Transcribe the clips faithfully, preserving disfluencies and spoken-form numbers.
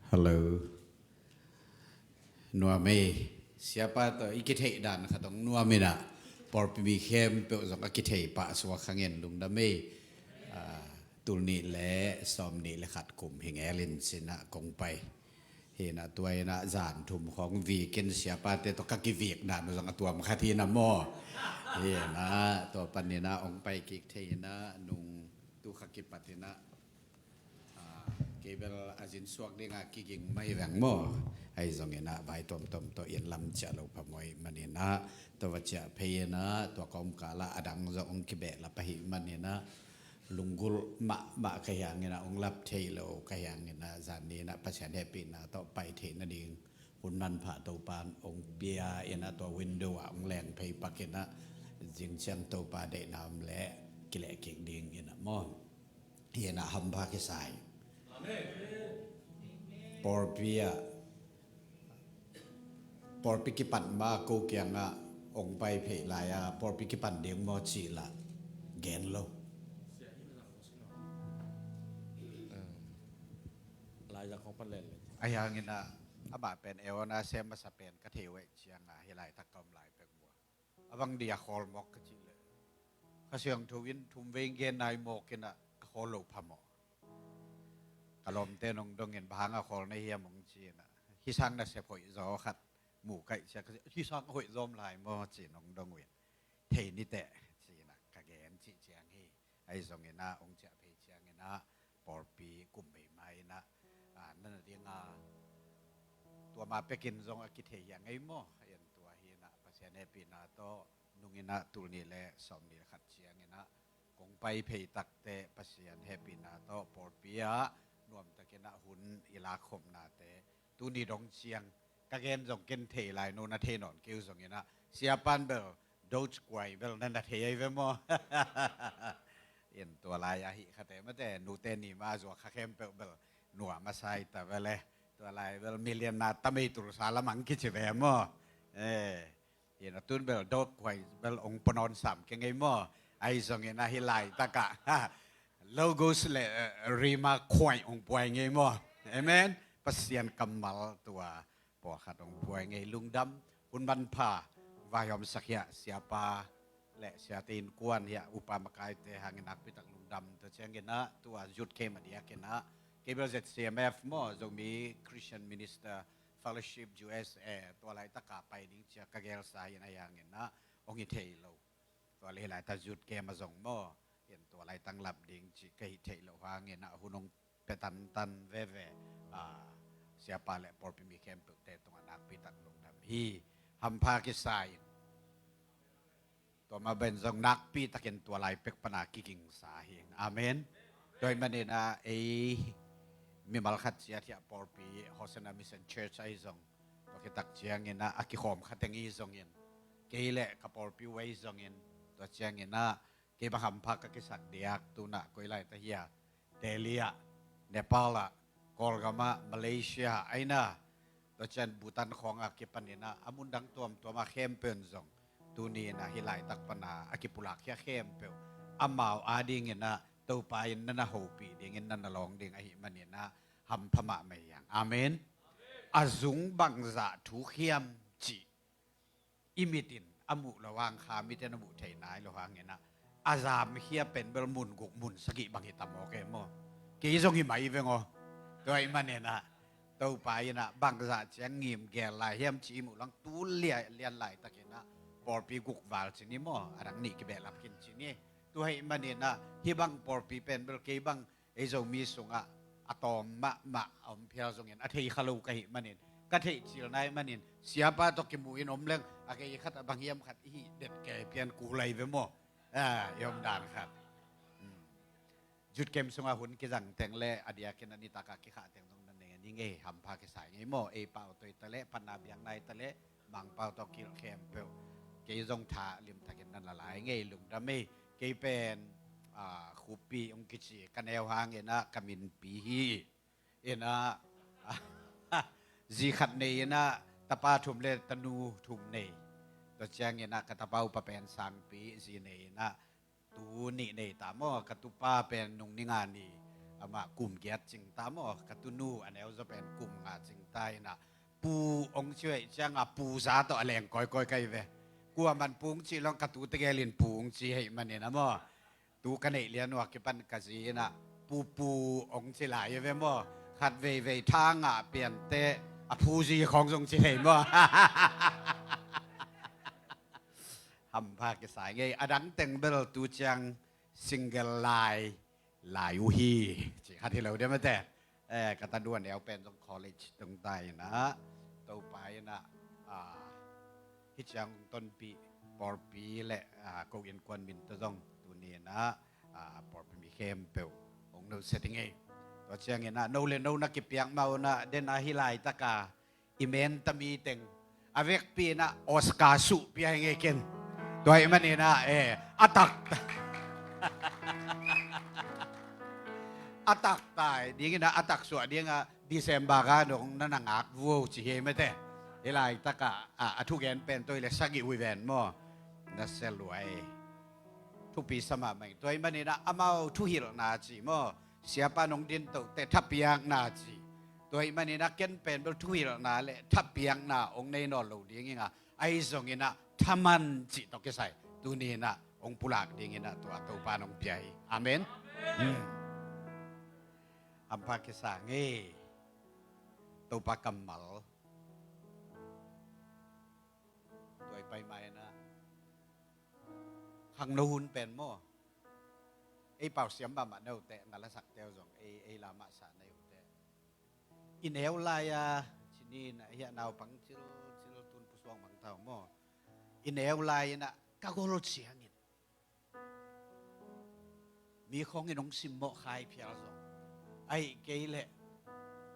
Hello. Nuam ei. Siapa tawh i kitheih dan khat hong nuam inah, pawlpi mi khempeuh zong a kithei pah suak hangin lungdam ei. Ah, tul nih le sawm nih le khat kum hi ngelin sinah kong pai. Hinah tua inah zan thum khawng vikin siapate tawh ka kivik dan uh zong a tuam khat hinah maw. Hinah tua paninah hong pai kik thei inah nung tu kha kipat inah, ah, kei bel a zin suak dingah kiging mah hi veng maw. Ahi zong inah vai tuamtuam tawh in lam ciah lo phamawh ahih maninah tua va ciah phei inah tua kawmkalah a dang zong hong kibehlap ahih maninah lunggulh mahmah ka hi hanginah hong lap thei lo ka hi hanginah zan ni inah Pasian hehpihna tawh pai theih nading hun manpha Topan hong pia inah tua window ah hong leng phei pak inah zing ciang Topa deihna om leh kileh kik ding inah maw. Hinah hampha kisa hi. Pawlpi ah, pawlpi kipan ma ko kiangah hong pai phei lai-a pawlpi kipan ding maw cih lah gen lo. Laizang kong pan lel le. Ahi hanginah amah pen eona sem masa pen ka thei uh ahih ciangah hi laitak ka om lai pek uh a, a bang dia khawl mawk ka cih leh Kha Siangtho in thum vei gen nai mawk inah ka khawl lo phamawh. Ka lawmte nong dongin bang hanga khawl na hiam hong ci inah, hi sang nasep hoih zaw khat mu kaih ciah ka ci, hi sang hoih zawm lai maw ci nong dong uh in, thei ni teh ci inah ka gen cih ciang hi. Ahi zong inah hong ciah phei ciang inah pawlpi kum bei ma inah, ah, na na dinga tua ma pekin zong a kithei hi a ngei maw. Ahi in tua hi inah Pasian hehpihna tawh nung inah tul nih le sawm nih le khat ciang inah kong pai phei takte Pasian hehpihna tawh pawlpi ah nuamtak inah hun i lakkhopnate tuni dong ciang ka gen zong ken thei lai, no na thei nawn kei uh zong inah Siapan bel Dogecoin bel na na thei ahi ve maw. In tua lai ahih khate mate nute ni ma zuak kha khempeuh bel nuam a sai ta ve le. Tua lai bel million na ta mei tulsa lamang kici ve maw. Eh, in a tun bel Dogecoin bel hong pua nawn sam kei ngei maw. Ahi zong inah hi laitakah Logos le, eh, Rhema coin hong pua ngei maw. Amen. Pasian kammal tua pawlkhat hong pua ngei lungdam. Hun manpha vaihawmsak hiah siapa le siate innkuan hiah upa makaite hangin nakpitak lungdam. Tua ciang inah tua youth camp a diak inah kei bel Z C M F maw, Zomi Christian Minister Fellowship U S A tua laitaka pai ding ciah ka gelsa hi inah ahi hanginah hong hi thei lo. Tua le hi laitak youth camp a zong maw, in tua laitang lap ding cih ka hih theih loh hanginah hun hong pia tantan veve. Ah, siapa le pawlpi mi khempeuhte tungah nakpitak lungdam hi. Hampha kisa in. Tua mah bang zong nakpitakin tua lai pek pana kigingsa hi. Amen. Tua ahih maninah ei mimal khat ciat hiah pawlpi Hosanna Mission Church ahi zong tua khit tak cianginah a kikhawm kha teng hi zongin kei le ka pawlpi uh ahi zongin tua cianginah kei bang hampha ka kisak diak tunah koi lai ta hia, Delhi ah, Nepal ah, Kawlgam ah, Malaysia ah, aina tua ciang Bhutan khawng a kipaninah a mundang tuamtuam a khempeuh in zong tuni inah hi laitak pana a kipulak hi a khempeuh amau adinginah Topa in na na hopih dingin na na lawng ding ahih maninah hampha mahmah hi hang. Amen. A zung bangzah thuk hiam cih i mit in a muh lo hang, kha mit in a muh thei nai lo hanginah a zamkhia pen bel mun guk mun sagih bang hi ta mawk e maw. Kei zong hi mai veng aw. Tua ahih maninah Topa inah bangzah ciang ngim gel lai hiam cih i muh lang tu lian laitakinah pawlpi guk val ci ni maw, a dang nih kibehlap khin ci ni. Tua ahih maninah hih bang pawlpi pen bel kei bang ei Zomi sungah a tawm mahmah a om phial zongin a thei kha lo ka hih manin, ka theih cil nai manin siapa tawh kimuh in om leng a kei khat a bang hiam khat i hih det kei pian ku lai ve maw. Ah, i om dan khat. Hmm. Youth camp sungah hun kizang teng le a diakin a nitakah kikhah teng zong na ne ni ngei, hampha kisai ngei maw. Ei pau toi ta le, panna biang nai ta le, Mangpau tawh kilh khempeuh kei zong tha limtakin na na lai ngei, lungdam ei. Kei pen, ah, Khupi hong kici ka neu hanginah ka minpi hi. Inah, zi khat nei inah tapa thum le tanu thum nei. Tua cianginah ka tapa upa pen sangpi zi nei inah tu nih nei ta maw, ka tupa pen nung ni nga ni, amah kum giat cing ta maw, ka tunu a neuzaw pen kum ta inah, pu hong ci uh ahih ciangah pu za tawh a leng kawikawi ka hi ve. Kuaman pu hong ci lo-in ka tute gelin pu hong ci ahih manin ah maw, tu ka neih lian uh a kipan ka zi inah pupu hong ci lai hi ve maw. Khat veivei tha ngah pian teh a phuzi khawng zong ci thei maw. Hampha kisa ngei. A dang teng bel tu ciang single lai lai uh hi, ci khat hi lo diam a te. Eh, ka tanu a neu pen zong college tung ta inah, Topa inah, ah, hih ciang tonpih pawlpi le, ah, ko innkuan min tawh zong tuni inah, ah, pawlpi mi khempeuh hong nusia ding hi. Tua ciang inah no le no na kipiak mah un ah, den a hih laitak a i menta mi teng a vekpi inah Oscar suhpia hi ngei ken. Tua ahih manin ah, eh, a tak a taktai ding inah, a taksuah ding ah December ka dong na na ngak vuo ci hi mate. Hih laitak ah, ah, a thugen pen tawh hi le sagih hui ven maw, na sia luai. Thupi sa mahmah ing. Tua ahih manin ah amau thuhilhna ci maw, siapa nong din toh teh thapiakna ci. Tua ahih manin ah ken pen bel thuhilhna le thapiakna hong nei nawn lo ding ing a, ahi zongin ah thaman cih tawh kisai tuni inah hong pulak ding inah tua Topa nong pia hi. Amen. Hmm. Hampha kisa ngei. Topa kammal. Tua i pai mai inah khangno hun pen maw, ei pau siam mahmah na uh teh, nga la sak teu zong ei, ei la mahsa na uh teh. I neu lai a, cinin a hiah naupang cil cil tun pusuang mang tau maw, i neu lai inah ka gol ciangin mi khawngin hong simmawh khai phial zong, ahih kei leh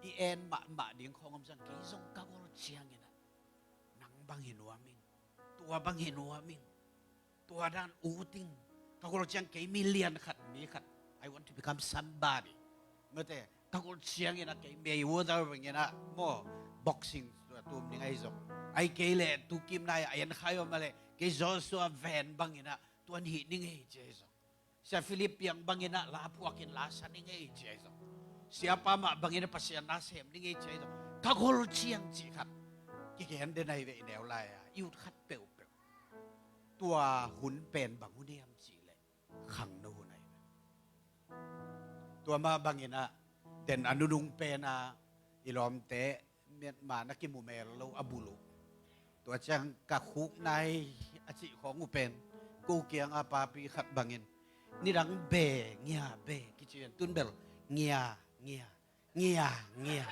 i en mahmah ding khawng om zang, kei zong ka gol ciangin ah nang bang hi nuam ing, tua bang hi nuam ing, tua dan ut ing. Ka gol ciang kei mi lian khat, mi khat, I want to become somebody. Mate, ka gol ciangin ah kei Mayweather bangin ah maw, boxing tua tum ding ahi zong, ahih kei leh tu kim nai a en khai om a leh kei Joshua Van bangin ah tuan hih ning ei ci ahi zong, Sia Philip Piang bangin ah la phuakin la sa ning ei ci ahi zong, siapa mah bangin ah Pasian na sem ning ei ci ahi zong, ka gol ciang cih khat kigen den ahi ve. I neu lai a i ut khat peuhpeuh tua hun pen bang hun hiam cih leh khangno hun ahi ve. Tua mah bangin ah den a nunung pen a i lawmte Myanmar na kimu mel lo a bulh uh. Tua ciang ka khuk nai a cih khawng uh pen ko kiang a papi khat bangin nidang be ngia be kici ven, tun bel ngia ngia ngia ngia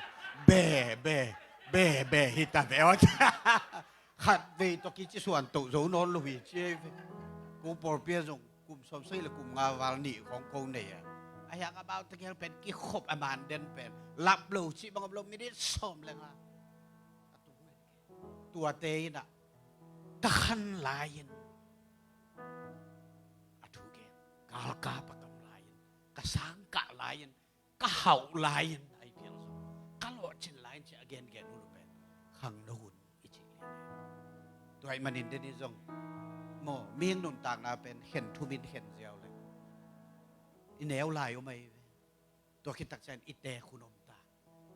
be be be be hi ta ve aw. Khat vei tawh kici suan toh zo nawn lo hi ci ei ve. Ko pawlpi ah zong kum sawmsagih le kum nga val nih khawng ko nei a, a hiang amau tegel pen kikhop a man den pen lap lo cih bang om lo, minit sawm le nga a tung ven. Tuate inah ka khan lai-in a thu gen, galkap a kam lai-in, ka sangkah lai-in, ka hauh lai-in, ahi phial zong ka lawhcin lai-in ci a gengen hun uh pen khangno hun i cih lian hi. Tua ahih manin den in zong maw, mihing nuntakna pen khen thumin khen ziau le i neu lai om ahi ve. Tua khit tak ciangin i teek hun om ta.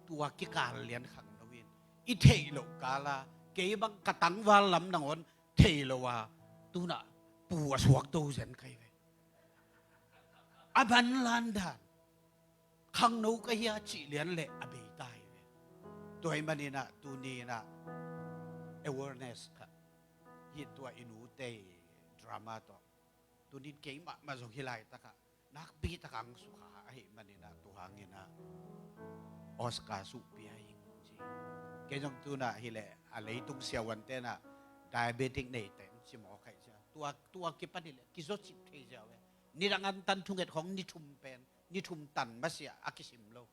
Tua kikal lian khangno in i theih loh kal a kei bang ka tangval lam nangawn thei lo a, tunah pu a suak to zen ka hi ve. A ban lan dan khangno ka hi a cih lian leh a bei ta hi ve. Tua ahih manin ah tuni inah awareness khat hi. Tua i nute drama tawh tunin kei mahmah zong hih laitak ah nakpi tak a ang sukha ahih manin ah tu hangin ah Oscar suhpia ing ci. Kei zong tunah hi leh a leitung siavuante inah diabetic neite in ci mawk ahi cia. Tua, tua kipan hi leh kizaw cip thei ziau e. Nidang antan thunget khawng ni thum pen, ni thum tan masiah a kisim lo.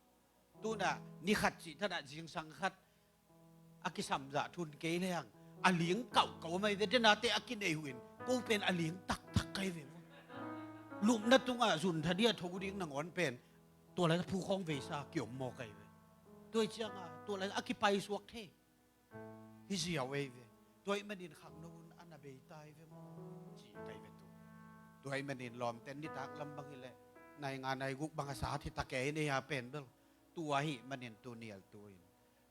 Tunah ni khat cih thadah zingsang khat a kisamzah thun kei leng a ling kauhkauh a mai ve. Denate a kinei huin ko pen a ling taktak kai ve maw. Lupna tungah zun thadia tho ding nangawn pen tua lai phukhawng veisa kiom maw kai ve. Tua hi cianga tua lai a kipaisuak thei hi ziau ei ve. Tua ahih manin khangno hun a na bei ta hi ve maw ci kai ve tu. Tua ahih manin lawmten nitak lam bang hi leh nai nga nai guk bang a sa thi ta kei nei a pen bel. Tua ahih manin tu nial tu in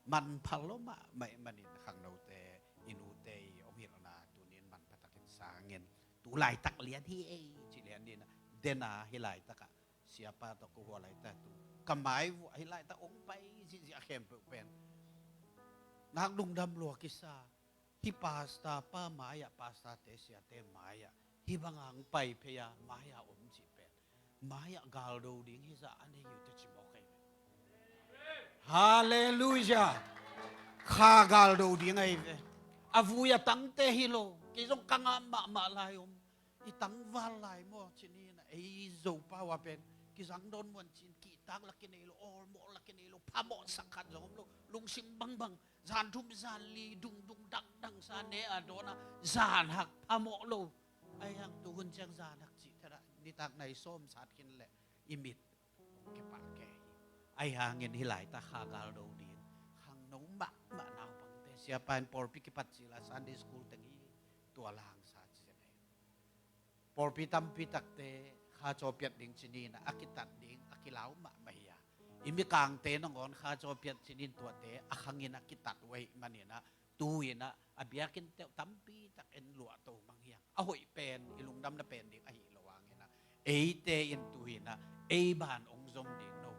manpha lo mahmah ih manin khangnote i nute i hong hilhna tunin manpha takin sangin tu laitak lian hi ei ci lian dina dena hi laitakah siapa tawh ko hua laitak tu ka mai vuah hi laitak hong pai zihziah khempeuh pen nak lungdam lua kisa. Hi pasta pa mai-ah pasta te siate mai-ah hi banga hong pai phei a mai-ah om cih pen mai-ah galdo ding hi zah a nei uh te ci mawk ei ve. Halleluiah. Kha galdo ding ahi ve. A vui a tangte hi lo kei zong ka ngah mahmah lai om. I tangval lai maw ci ni na ei Zopau a pen kizang dawn muan cin kihtak la kinei lo awlmawh la kinei lo phamawh sak khat zong om lo lungsim bangbang zan thum zan li dungdung dangdang sa ne a dawn a zan hak phamawh lo. Ahi hang tuhun ciang zan hak cih thera nitak nai sawm sat khin leh i mit kepah kei. Ahi hangin hi laitak kha galdo ding khangno mahmah naupangte siapa in pawlpi kipat cila Sunday school teng hi tua la hangsa ci zen ahi. Pawlpi tampi takte kha caw piat ding ci ni na a kitat ding a kilau mahmah hi a i mikangte nangawn kha caw piat ci nin tuate a khangin a kitat uh ahi maninah tu-inah a biakinn teuh tampi tak en luahto mang hiang a hoih pen i lungdamna pen ding ahi lo hanginah eite in tu-inah ei ban hong zom ding no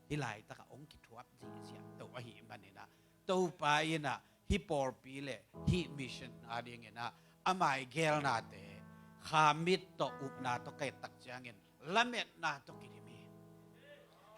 hi laitakah hong kithuap zihziah to ahi maninah Topa inah hi pawlpi le hi mission adinginah a maigelnate kha mit tawh upna tawh kaittak ciangin lametna tawh kidim hi.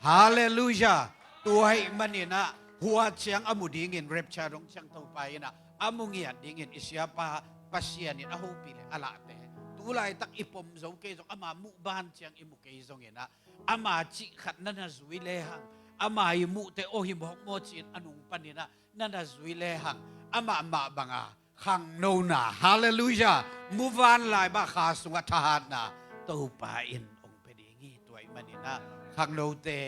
Halleluiah. Tua hi maninah hua ciang a mu dingin rapture dong ciang Topa inah a mu ngiat dingin i siapa Pasian in a hopih le a lahte tu laitak i pom zo kei zong ama muh ban ciang i mu kei zonginah ama cih khat na na zui lehang ama i muhte aw hi mawkmaw ci-in a nung paninah na na zui lehang amah mah banga khangnona halleluiah muvanlai mah kha sungah thahatna Topa in hong pia ding hi. Tua hi maninah khangnote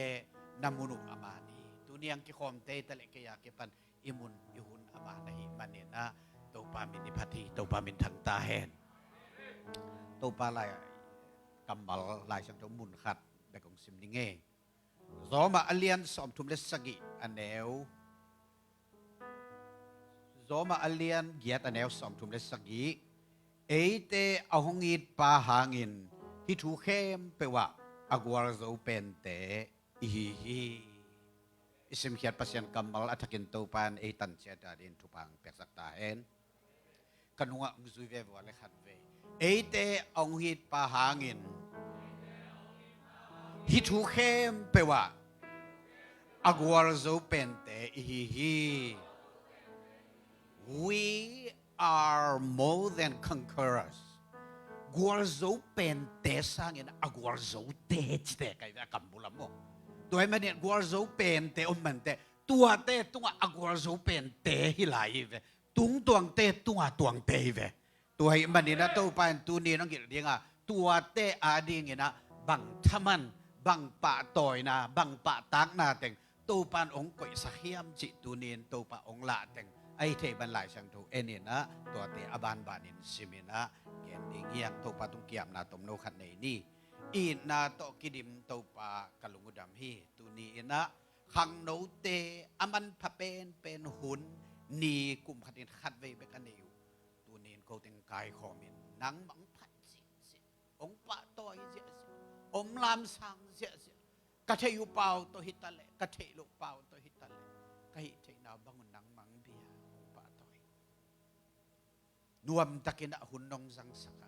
na mun uh a man hi. Tuniang kikhawmte i ta leh kei a kipan i mun i hun a man ahi maninah Topa min i phat hi. Topa min thangta hen. Topa lai kammal Lai Siangtho mun khat bek hong sim ning ei. Roma a lian sawmthum le sagih a neu Roma a lian giat a neu sawmthum le sagih. Eite a hong itpa hangin hih thu khempeuh ah a gualzo pente i hi hi. I simkhiat Pasian kammal a thakin Topa in ei tanciat a dingin thupha hong piaksak ta hen. Ka nungah hong zui veve ua le khat vei eite a hong itpa hangin hih thu khempeuh ah a gualzo pente i hi hi. We are more than conquerors. Gualzo pente sangin a gualzote cite kai ve a kambula maw? Tua hi manin gualzo pente om mante tuate tungah a gualzo pente hi lai hi ve. Tungtuangte tungah tuangte hi ve. Tua hi maninah Topa in tuni in hong hilh dinga tuate adinginah bang thaman bang pahtawina bang pahtakna teng Topa in hong koihsak hiam cih tuni in Topa hong lahteng ahi thei ban Lai Siangtho eninah tuate a banbanin siminah gen ding hiang. Topa tung kiamna tomno khat nei ni. Itna tawh kidim Topa ka lungudam hi. Tuni inah khangnote a manpha penpen hun ni kum khatin khat vei bek a nei uh. Tuni in ko teng kaikhawmin nangmah hong phat ziahziah hong pahtawi ziahziah hong lamsang ziahziah ka theih uh pau tawh hi taleh ka theih loh pau tawh hi taleh ka hih theihna bangun nangmang bia hong pahtawi. Nuamtakinah hun nong zangsaka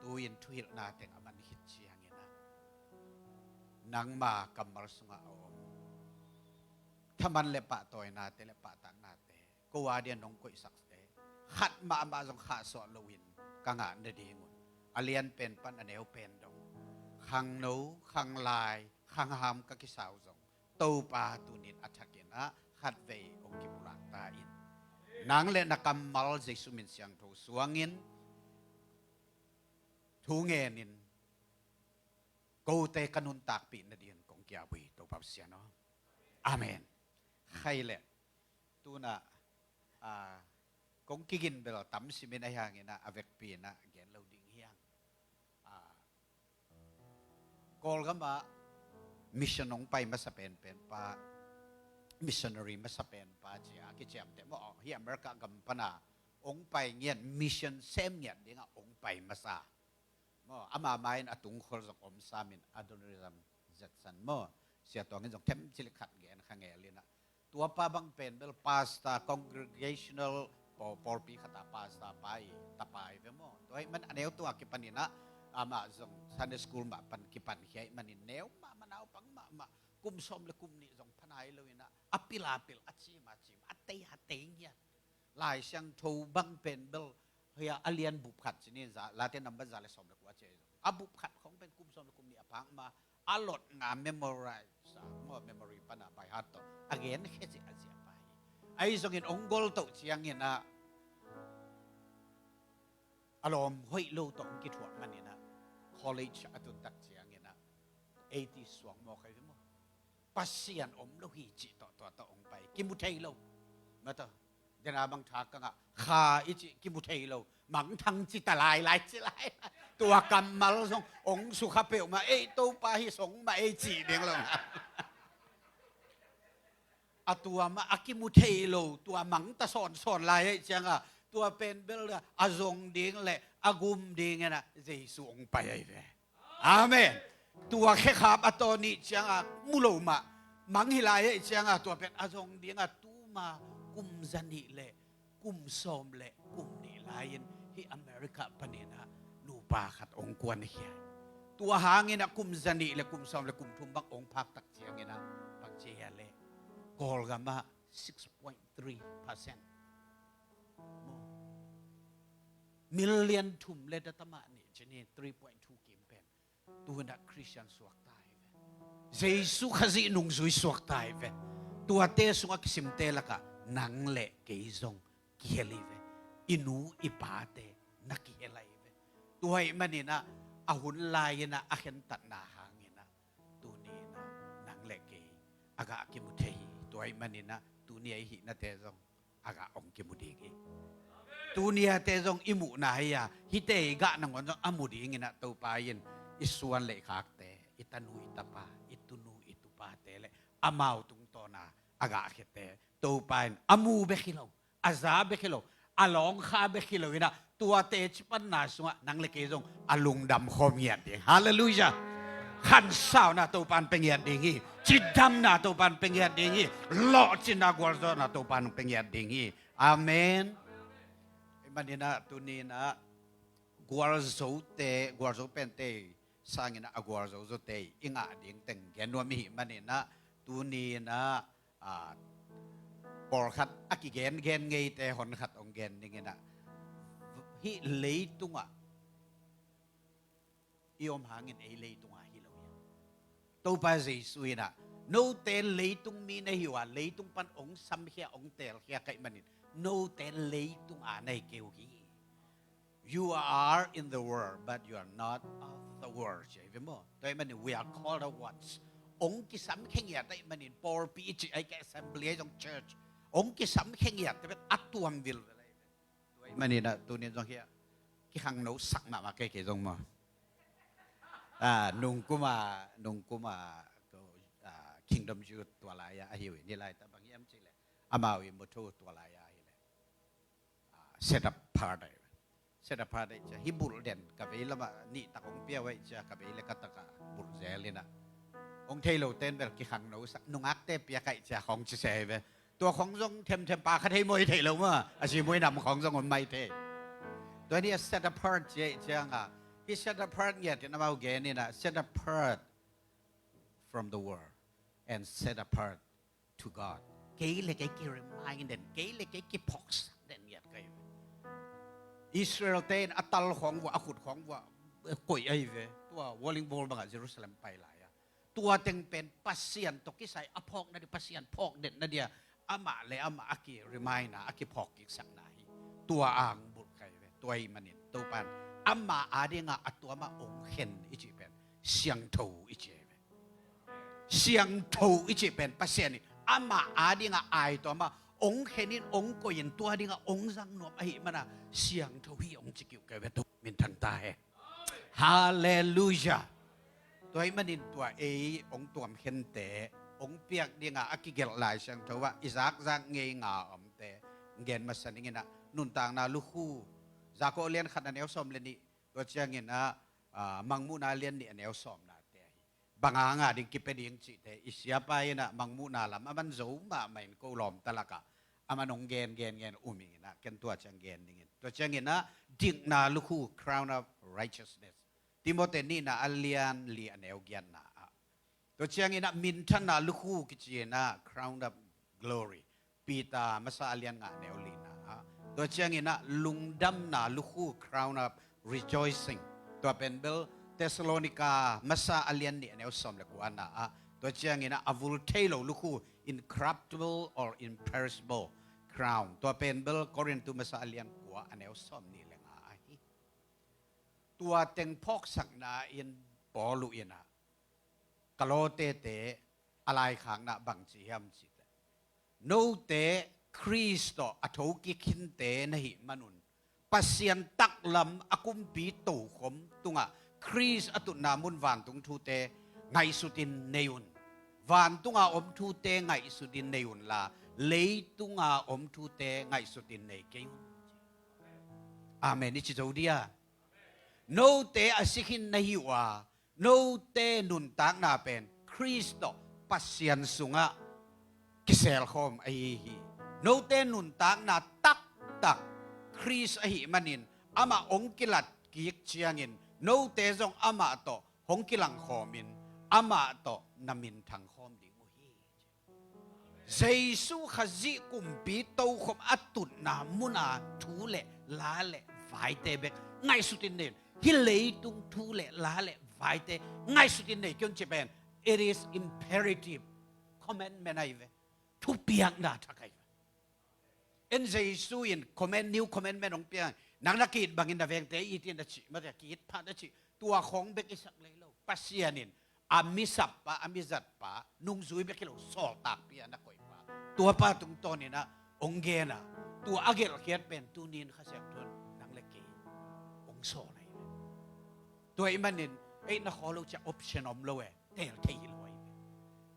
tu-in thuhilhna teng a man khit cianginah nangma kammal sungah a om thaman le pahtawinate le pahtaknate ko a dian nong koihsakte khat mahmah zong khahsuah loin ka ngah nadingun a lianpen pan a neupen dong khangno khanglai khangham ka kisau zong Topa tunin a thakinah khatvei hong kipulak ta in nang le na kammal Jesu min siangtho suangin thu ngenin kote ka nuntakpih nadingin kong kiabui Topa Pasian aw. Amen. Khai le tunah a kong kigin bel tam simin ahi hanginah a vekpi inah gen lo ding hiang. A Kawlgamah mission hong pai masa penpen pa missionary masa penpa ci a kiciamteh maw, hih America gam pana hong pai ngiat, mission sem ngiat dingah hong pai masa maw, ama ma in a tungkhol zong om samin Adoniram Judson maw, Sia Tuang in zong themcik khat gen kha ngel inah, tuapa bang pen bel pastor, congregational paw-, pawlpi khata pastor pa i tapa hi ve maw. Tua ahih man a neu tua kipan inah amah zong Sunday school mah pan kipan khia ahih manin neu mahmah, naupang mahmah, kum sawm le kum nih zong pha nai lo inah a pil a pil, a cim a cim, a tei a tei ngiat. Lai Siangtho bang pen bel hia a lian bup khat ci ni, za, Late nambat za le sawm le kua ci a hi zong, a bup khat khong pen kum sawm le kum nih a phak ma, a lot nga memorize a, maw, memory pana by heart tawh a gen khia ci a zia pa hi. Ahi zongin hong gol toh ciangin ah a lawm hoih lo tawh hong kithuah manin ah college a tun tak ciangin ah eighty suang mawk ahi ve maw. Pasian om lo hi cih tawh tua tawh hong pai, kimu thei lo. Mata dena bang tha ka ngah, Kha i cih kimu thei lo. Mangthang ci ta lai lai ci lai. Tua kammal zong hong sukha peuhmah, ei Topa hi song mah ei cih ding lo. A tua mah a kimu thei lo, tua mangta sawnsawn lai ahih cianga tua pen bel a zong ding le a gum ding inah Jesu hong pai ahi ve. Amen. Tua khekhap a taw nih cianga mu lo mah mang hi lai ahih cianga tua pen a zong dinga tuma kum za nih le kum sawm le kum nih lai-in hih America panin ah nupa khat hong kuan hi. Tua hangin ah kum za nih le kum sawm le kum thum bang hong phak tak ciangin ah bang ci hia le, Kawlgam ah six point three percent, million thum le data mah nih ci ni, three point two kim pen tu-in ah Christian suakta hi ve. Jesu Khazih nungzui suakta hi ve. Tuate sungah kisimte lakah nang le kei zong kihel hi ve. I nu i pate na kihel ahi ve. Tua ahih manin ah a hun lai-in ah a khentatna hangin ah tuni-in ah nang le kei a gah kimu thei hi. Tua ahih manin ah tuni a i hihnate zong a gah hong kimu ding hi. Tuni ate zong i muhna hi a, hihte i gah nangawn zong a mu dingin ah Topa in i suan le i khakte, i tanu i tapa, i tunu i tupate le amau tungtawna a gah khiate Topa in a mu bek hi lo, a za bek hi lo, a lawngkha bek hi lo inah tuate cipanna sungah nang le kei zong a lungdam khawm ngiat ding. Halleluiah. Khansauna Topa in pe ngiat ding hi. Cidamna Topa in pe ngiat ding hi. Lawhcinna gualzawhna Topa in pe ngiat ding hi. Amen. Ahih manin ah tuni-in ah gualzote, gualzo pente sangin ah a gualzo zote i ngah ding teng gen nuam i hih manin ah tuni-in ah a, pawlkhat a kigengen ngeite honkhat hong gen dingin ah, hih leitungah i om hangin ei leitungah hi lo hi. Topa Jesu in ah, note leitung mi na hi uh a, leitung pan hong samkhia hong teelkhia ka hih manin note leitung a na hi kei uh hi. You are in the world, but you are not of the world, ci ahi ve maw. Tua ahih manin we are called out once. Hong kisamkhia ngiat ahih manin pawlpi i cih ahi kei, assembly ahi zong church, hong kisamkhia ngiat te bek a tuam vilvel ahi ve. Tua ahih manin ah tunin zong hiah kikhangno sak mahmah kei kei zong maw. Ah, nungkuma, nungkuma, ah, Kingdom Youth tua lai-a ahi uh hi. Ni lai ta bang hiam cih leh amau i motto tua lai-a ahi leh, ah, set apart ahi. Set apart ahi cia, hih bulh den ka vei lamah nih tak hong pia uh ahi cia, ka vei le ka takah bulh zel inah, hong thei lo ten bel kikhangno sak, nungakte piak ahi cia khong ci se ahi ve. Tua khong zong themthem pa kha thei maw, i theih lo maw, a si muai nam khong zong om mai thei. Tua ni a set apart ci ahi cianga, hih set apart ngiat in amau gen inah, set apart from the world and set apart to God. Kei le kei ki-remind den, kei le kei kiphawksak den ngiat ka hi ve. Israel-te in a tal khawng vuah, a khut khawng vuah koih ahi ve. Tua Wailing Wall bangah Jerusalem pai lai-a, tua teng pen Pasian tawh kisai a phawk nading, Pasian phawk den nadia amah le amah a ki-remind-na, a kiphawk kiksakna hi. Tua ang bulh ka hi ve. Tua ahih manin Topan amah adinga a tuama hong khen i cih pen siangtho i cih ahi ve. Siangtho i cih pen Pasian in amah adinga ai tuama hong khen in, hong koih in, tua dinga hong zang nuam ahih mana siangtho hi hong ci kiuh ka hi ve. Tua minthang ta hen. Halleluiah. Tua ahih manin tua ei hong tuam khente hong piak dingah a kigelh Lai Siangtho ah i zakzak ngei nga a omte gen masa ning inah, nuntakna lukhu, Jakob lian khat a neu sawm le nih, tua cianginah, ah, Mangmuhna lian nih a neu sawmnate ahi. Bang hanga ding kipia ding cihte i siapa inah Mangmuhna lam a man zo mahmah in ko lawmta lakah a man hong gen gen gen um inginah, ken tua ciang gen dingin. Tua cianginah dikna lukhu, crown of righteousness, Timote nihna a lian li a neu giatna ah. Tua cianginah minthanna lukhu kici inah crown of glory, Peter masa a lian nga a neu lina ah. Tua cianginah lungdamna lukhu, crown of rejoicing, tua pen bel Thessalonica masa a lian nih a neu sawm le kuana ah. Tua cianginah a vul thei lo lukhu, incorruptible or imperishable crown, tua pen bel Korintu masa a lian kua a neu sawm nih le nga ahi. Tua teng phawksakna in Paul uh inah Kalote te a laikhakna bangci hiam cih leh, note Khrist tawh a thokik khinte na hih manun Pasian taklam a kumpi tokhom tungah Khrist a tutna mun vantung thute ngaihsutin nei un. Vantunga om thute ngaihsutin nei unla, leitunga om thute ngaihsutin nei kei un. Amen i ci zo dia? Note a si khin na hi uh a, note nuntakna pen Khrist tawh Pasian sungah kiselkhawm ahi hi. Note nuntakna taktak Khrist ahih manin amah hong kilatkik ciangin note zong amah tawh hong kilangkhawmin amah tawh na minthangkhawm ding uh hi. Jesu Khazih kumpi tokhom a tutna muna thu le la le vaite bek ngaihsutin nei un. Hih leitung thu le la le vaite ngaihsutin nei kei un ci pen, it is imperative commandment ahi ve. Thupiakna thak ahi ve. En Jesu in command, new commandment hong pia, nang na ki-it bangin na vengte it in a cih, mate ki-it phat a cih, tua khawng bek i sak lei lo. Pasian in a misappa, a mizatpa, nungzui bek hi lo, sawltakpi a na koihpa, tuapa tungtawninah hong gena, tua a gelhkhiat pen tunin Kha Siangtho in nang le kei hong sawl ahi ve. Tua ahih manin ei na khawl lo ciah option om lo e, teel thei hi lo ahi ve.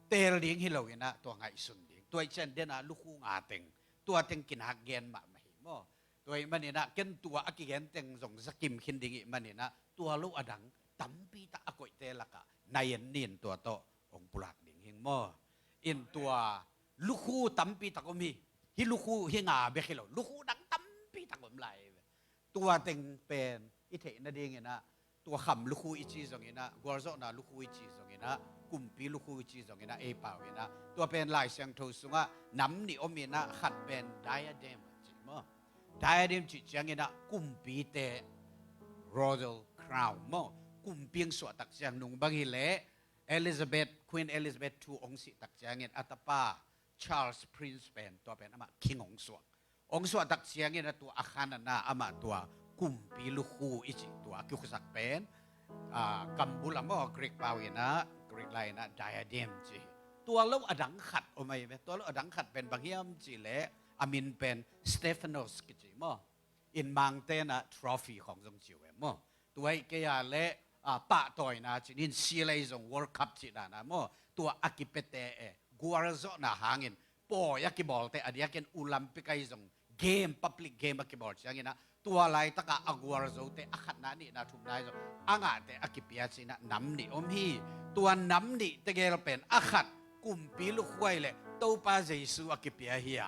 Teel ding hi lo inah tua ngaihsun ding. Tua ahih ciang dena lukhu nga teng, tua teng kinak gen mahmah hi maw. Tua ahih maninah ken tua a kigen teng zong zakim khin ding ih maninah tua lo a dang tampi tak a koihte lakah na en nin tua tawh hong pulak ding hing maw. In tua lukhu tampi tak om hi. Hih lukhu hi nga bek hi lo, lukhu dang tampi tak om lai ve. Tua teng pen i theih nadinginah tua kham lukhu i ci zonginah, gualzawhna lukhu i ci zonginah, kumpi lukhu i ci zonginah, ei pau inah tua pen Lai Siangtho sungah nam nih om inah khat pen diadem a ci maw. Diadem cih cianginah kumpite royal crown maw. Kumpi hong suahtak ciang nung bang hileh Elizabeth, Queen Elizabeth two hong sihtak ciangin a tapa Charles Prince pen tua pen amah king hong suak. Hong suahtak ciangin a tua a khanana amah tua kumpi lukhu i cih tua a kikhusak pen, ah, kambul a maw, Greek pau inah, Greek lai inah diadem ci hi. Tua lo a dang khat om ahi ve. Tua lo a dang khat pen bang hiam cihleh a min pen Stephanos kici maw. In Mangte inah trophy khawng zong ci uh e maw. Tua ih kei a leh, ah, pahtawina cih nin C L A zong World Cup cih dana maw. Tua a kipiate e gualzawhna hangin pawi a kibawlte a diakin Olympic ahi zong game, public game a kibawl cianginah tua laitakah a gualzote a khatna nihna thumna ahi zong a ngahte a kipia cinah nam nih om hi. Tua nam nih tegel pen a khat kumpi lukhu ahi leh Topa Jesu a kipia hi a,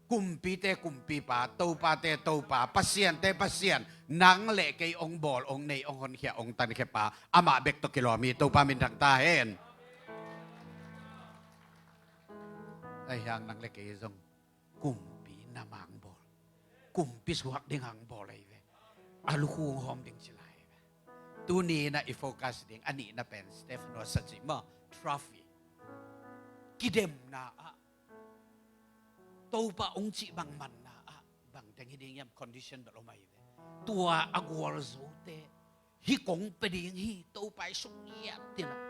kumpite kumpipa, topate topa, pasiante Pasian, nang le kei hong bawl, hong nei, hong honkhia, hong tankhiapa amah bek tawh kilawm hi. Topa minthang ta hen. Ahi hang nang le kei zong kumpi na mang bawl, kumpi suak ding hang bawl ahi ve. A lukhu hong hawm ding ci lai ve. Tuni inah i focus ding a nihna pen Stephanos a cih maw, trophy. Kidemna ah Topa hong cih bang manna ah bang teng hi ding hiam, condition bel om ahi ve. Tua a gualzote hih kong pia ding hi, Topa i sung ngiat inah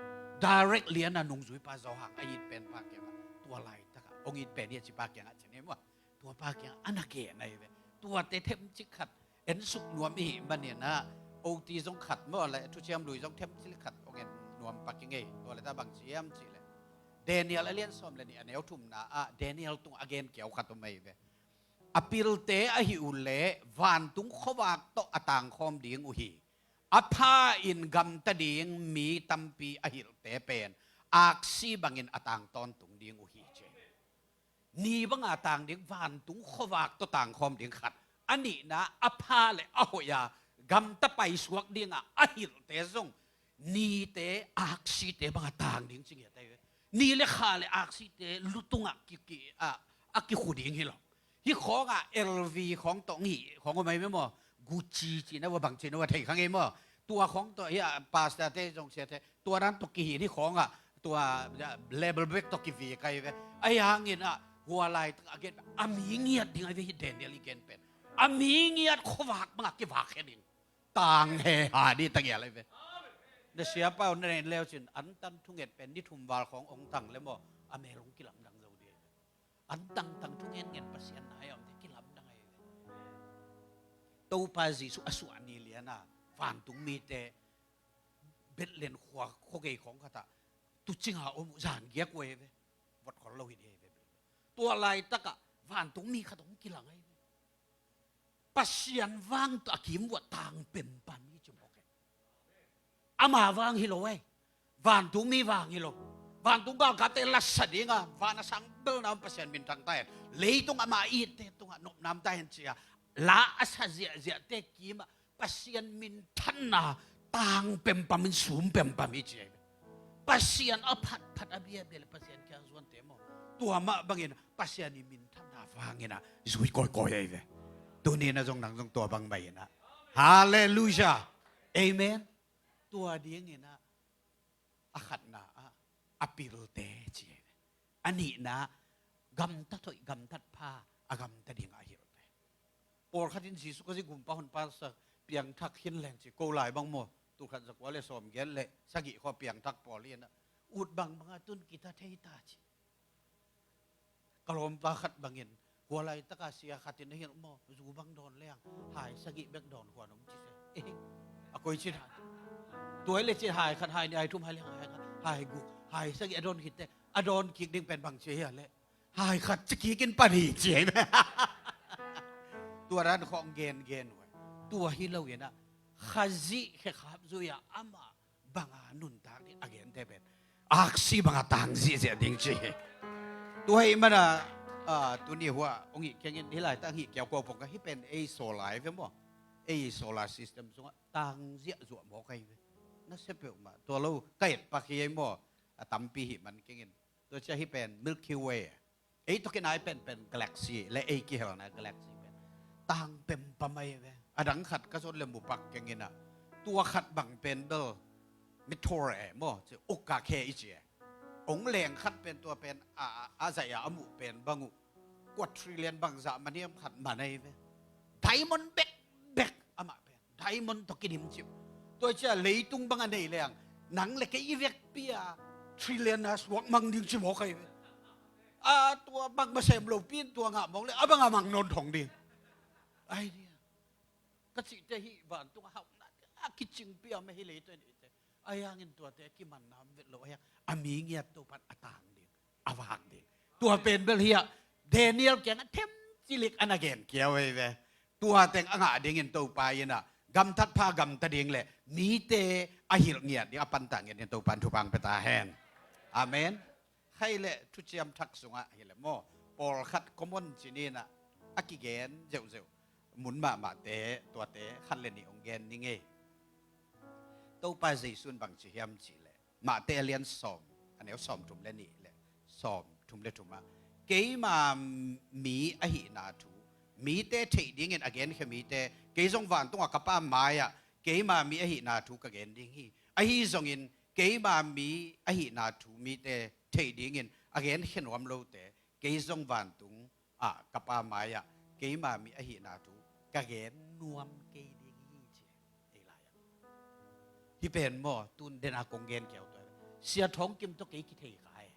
direct liana nungzuipa Johan a it penpa kiangah, tua laitakah hong it pen hi a cipa kiangah ci ni maw. Tuapa kiangah a na gen ahi ve. Tuate themcik khat ensuk nuam ihih maninah, O T zong khat maw le thuciam lui zong themcik khat hong en nuam pak i ngei. Tua leta bang ci hiam cihleh Daniel a lian sawm le nih a neu thumna ah Daniel tung a gen kiau khat om ahi ve. A pilte ahi uh leh vantung khuavak tawh a tangkhawm ding uh hi. A pha in gamta ding mi tampi a hilhte pen aksi bangin a tang tawntung ding uh hi, ci. Ni banga tang ding, vantung khuavak tawh tangkhawm ding khat. A nihna, a pha le a hoih a gamta paisuak dinga a hilhte zong nite aksite banga tang ding ci ngiat ahi ve. Ni le kha le aksite lu tungah ki, ki, a, a kikhu ding hi lo. Hih khawngah L V khawng tawh ngih khawng om ahi ve maw? Gucci cihna uh a, bang cihna uh a thei kha ngei maw? Tua khawng tawh hi a, pastor te zong, siate, tua dan tawh kihin hih khawngah tua, ah, label bek tawh kivik ahi ve. Ahi hangin ah hua laitak a gen a mi ngiat ding ahi ve hih Daniel i gen pen. A mi ngiat khuavak bangah kivak khia ding. Tang he ha dih ta ngial ahi ve. Na siapa uh na nen leu cin, antan thunget pen ni thum val khawng ong tang le maw, a mel ong kilamdang zo dih ahi ve. An tangtang thungen ngen Pasian na hi a omte kilamdang ahi ve. Topa Jesuh a suah ni liana vantung mite Bethlehem khua khuagei khawng khatah tucinga om uh zan giak uh ahi ve. Vot khol lo hi dih ahi ve. Tua laitakah vantung mi khat hong kilang ahi ve. Pasian vang tawh a kimvuah tang pempam hi ci mawk e. Ama vang hi lo ei. Vantung mi vang hi lo. Vantung galkapte lasa dinga van a sang belna om Pasian minthang ta hen. Leitung ama itte tungah nopnam ta hen cia la a sa ziahziahte kimah Pasian minthanna tang pempamin sum pempam hi ci ahi ve. Pasian a phatphat a biabia le Pasian kiang zuante maw, tua mah bangin Pasian i minthanna vangin a zui kawikawi ahi ve. Tuni na zong nang zong tua bang mah inah. Halleluiah. Amen. Tua dinginah a khatna ah a pilte ci ahi ve. A nihna gamtat hoih gamtat pha a gamta dingah a hilhte. Pawlkhat in Jesuh ka zi gumpa honpa sa piangthak khin leng ci ko lai bang maw? Tulkhat zakua le sawm giat le sagih khaw piangthak pawl inah ut bangbanga tun kita thei ta ci. Ka lawmpa khat bangin hua laitaka sia khatin a hilh maw, zu bang dawn leng hai sagih bek dawn huan om ci se. Eh, a koi cin hai. Tuai le cin hai khat, hai nih, hai thum, hai liang, hai khat, hai guk, hai sagih a dawn khitte a dawn kik ding pen bang ci hia le hai khat ci kikin pan hi ci ahi ve. Tua dan khawng gengen uh ahi. Tua hi lo inah Khazih khekhap zui-ah amah banga nuntak ding a gente pen aksi banga tang zihziah ding ci hi. Tua hi mana, ah, tuni hua ong hih kengin hih laitak hih kiau kua pong ka hih pen ei solar ahi ve maw? Ei solar system sungah tang ziahzuah mawk ahi ve. Na sia peuhmah tua lo ka etpak hi ei maw? A tampi hih man kengin. Tua cia hih pen Milky Way. Ei tawh kinai penpen galaxy le ei kihelna galaxy pen tang pempam ahi ve. A dang khat ka zon le mupak kenginah tua khat bang pen bel meteor e maw, ci ukka khe i ci e. Ong leng khat pen tua pen a, a zaih a a muh pen bang uh kua trillion bangzah man hiam khat man ahi ve. Diamond bekbek amah pen diamond tawh kidim cip. Tua cia leitung bang a nei leng nang le kei i vekpi a trillion a suak mang ding ci mawk ahi ve. A tua bangmah sem lopi in tua ngah mawk le a banga mang nawn thong ding. Ai dia. Ka cihte hih vantung a hauhna a kicingpi a mah hi leite neite. Ahi hangin tuate kimanna om vet lo ahi hang a mi ngiat Topan a tang ding, a vak ding. Tua pen bel hiah Daniel kiangah themcilik a na gen kiau ahi ve. Tua teng a ngah dingin Topa inah gamtat pha gamta ding le mite a hilh ngiat ding a pantah ngiat ding Topan thupha ong pia ta hen. Amen. Khai le thuciam thak sungah hi le maw, pawlkhat common ci ninah a kigen zeuhzeuh mun mahmahte tuate khat le nih ong gen ni ngei. Topa Jesuh in bang ci hiam cih leh Matthai a lian sawm, a neu sawm thum le nih le sawm thum le thum ah, keima mi ahihna thu mite theih dingin a genkhia mite, kei zong vantungah ka Pa mai-ah keima mi ahihna thu ka gen ding hi. Ahi zongin keima mi ahihna thu mite theih dingin a genkhia nuam lote, kei zong vantung ah ka Pa mai-ah keima mi ahihna thu ka gen nuam kei ding hi, ci ei lai-ah. Hih pen maw, tun dena kong gen kiau tua hi ve. Sia Thawng Kim tawh kei kithei kha e.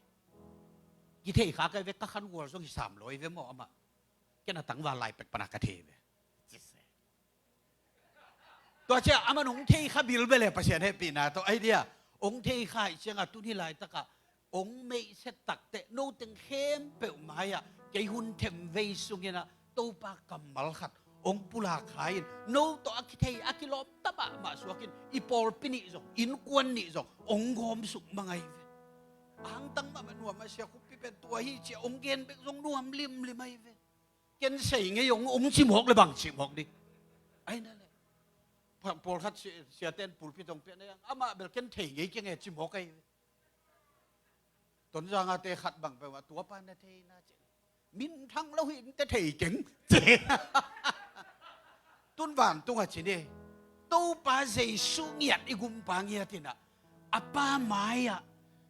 Kithei kha ka hi ve, ka khan gual zong hi sam lo hi ve maw amah. Ken a tangval lai pek pana ka thei ve. Ci se. Tua cia aman hong thei kha bilbel e, Pasian hehpihna tawh ahi dia. Hong thei kha ih cianga tun hih laitakah Ong meihset takteh, no teng khempeuh mai-ah kei hun themvei sungin ah Topa kammal khat ong pulak kha in, no tawh a kithei a kilawm ta mahmah suakin i pawlpi nih zong, innkuan nih zong ong gawmsuk mang ahi ve. Angtang mahmah nuam a, sia Khuppi pen tua hi ci-a ong gen bek zong nuam limlim ahi ve. Ken sei ngei ong, ong ci mawk le bang ci mawk ding. Ahi na le. Pawlkhat siate'n pulpit ong piak na, amah bel ken thei ngei kei nge ci mawk ahi ve. Tonzang a te khat bang peuhmah, tua pa na thei na ci. Minthang lo hi, in te thei keng ci. Tun vantung a ci ni. Topa Jesu ngiat, i gumpa ngiat in ah, a pa mai-ah,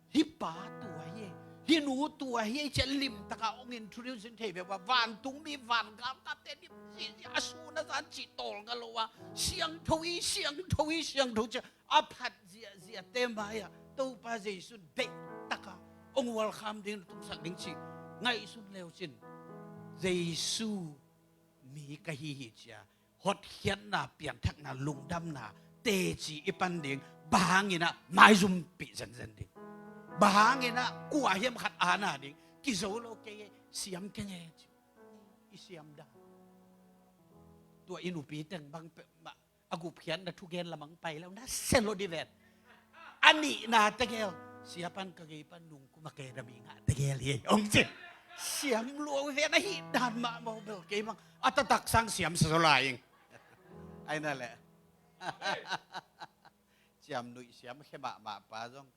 hih pa tua hi ei, hih nu tua hi ei ci-a limtaka ong introduce in thei bek ua, vantungmi, vangalkapte dim ziahziah, a sun a zan cih tawlnga lo a, siangtho hi, siangtho hi, siangtho ci-a a phat ziahziahte mai-ah Topa Jesu deihtaka ong welcome ding, tungsak ding cih ngaihsun le uh cin, Jesu mi ka hi hi ci-a hotkhiatna, pianthakna, lungdamna teci i pan ding. Bang hangin ah maizumpih zenzen ding? Bang hangin ah kua hiam khat aana ding? Kizo lo kei, siam keng e ci. I siam dan. Tua i nupi teng bang peuhmah a gupkhiatna thugen lamang pai lo na, se lo di ven. A nihna tegel, sia pan ka gei pan nungkum a kei da mi ngah tegel hi ei ong ci. Siam lua uh ven, a hih dan mahmah uh bel kei bang a taktak sang siam sa zaw lai ing. Ahi na le. Siam nuih siam khe mahmah pa zong,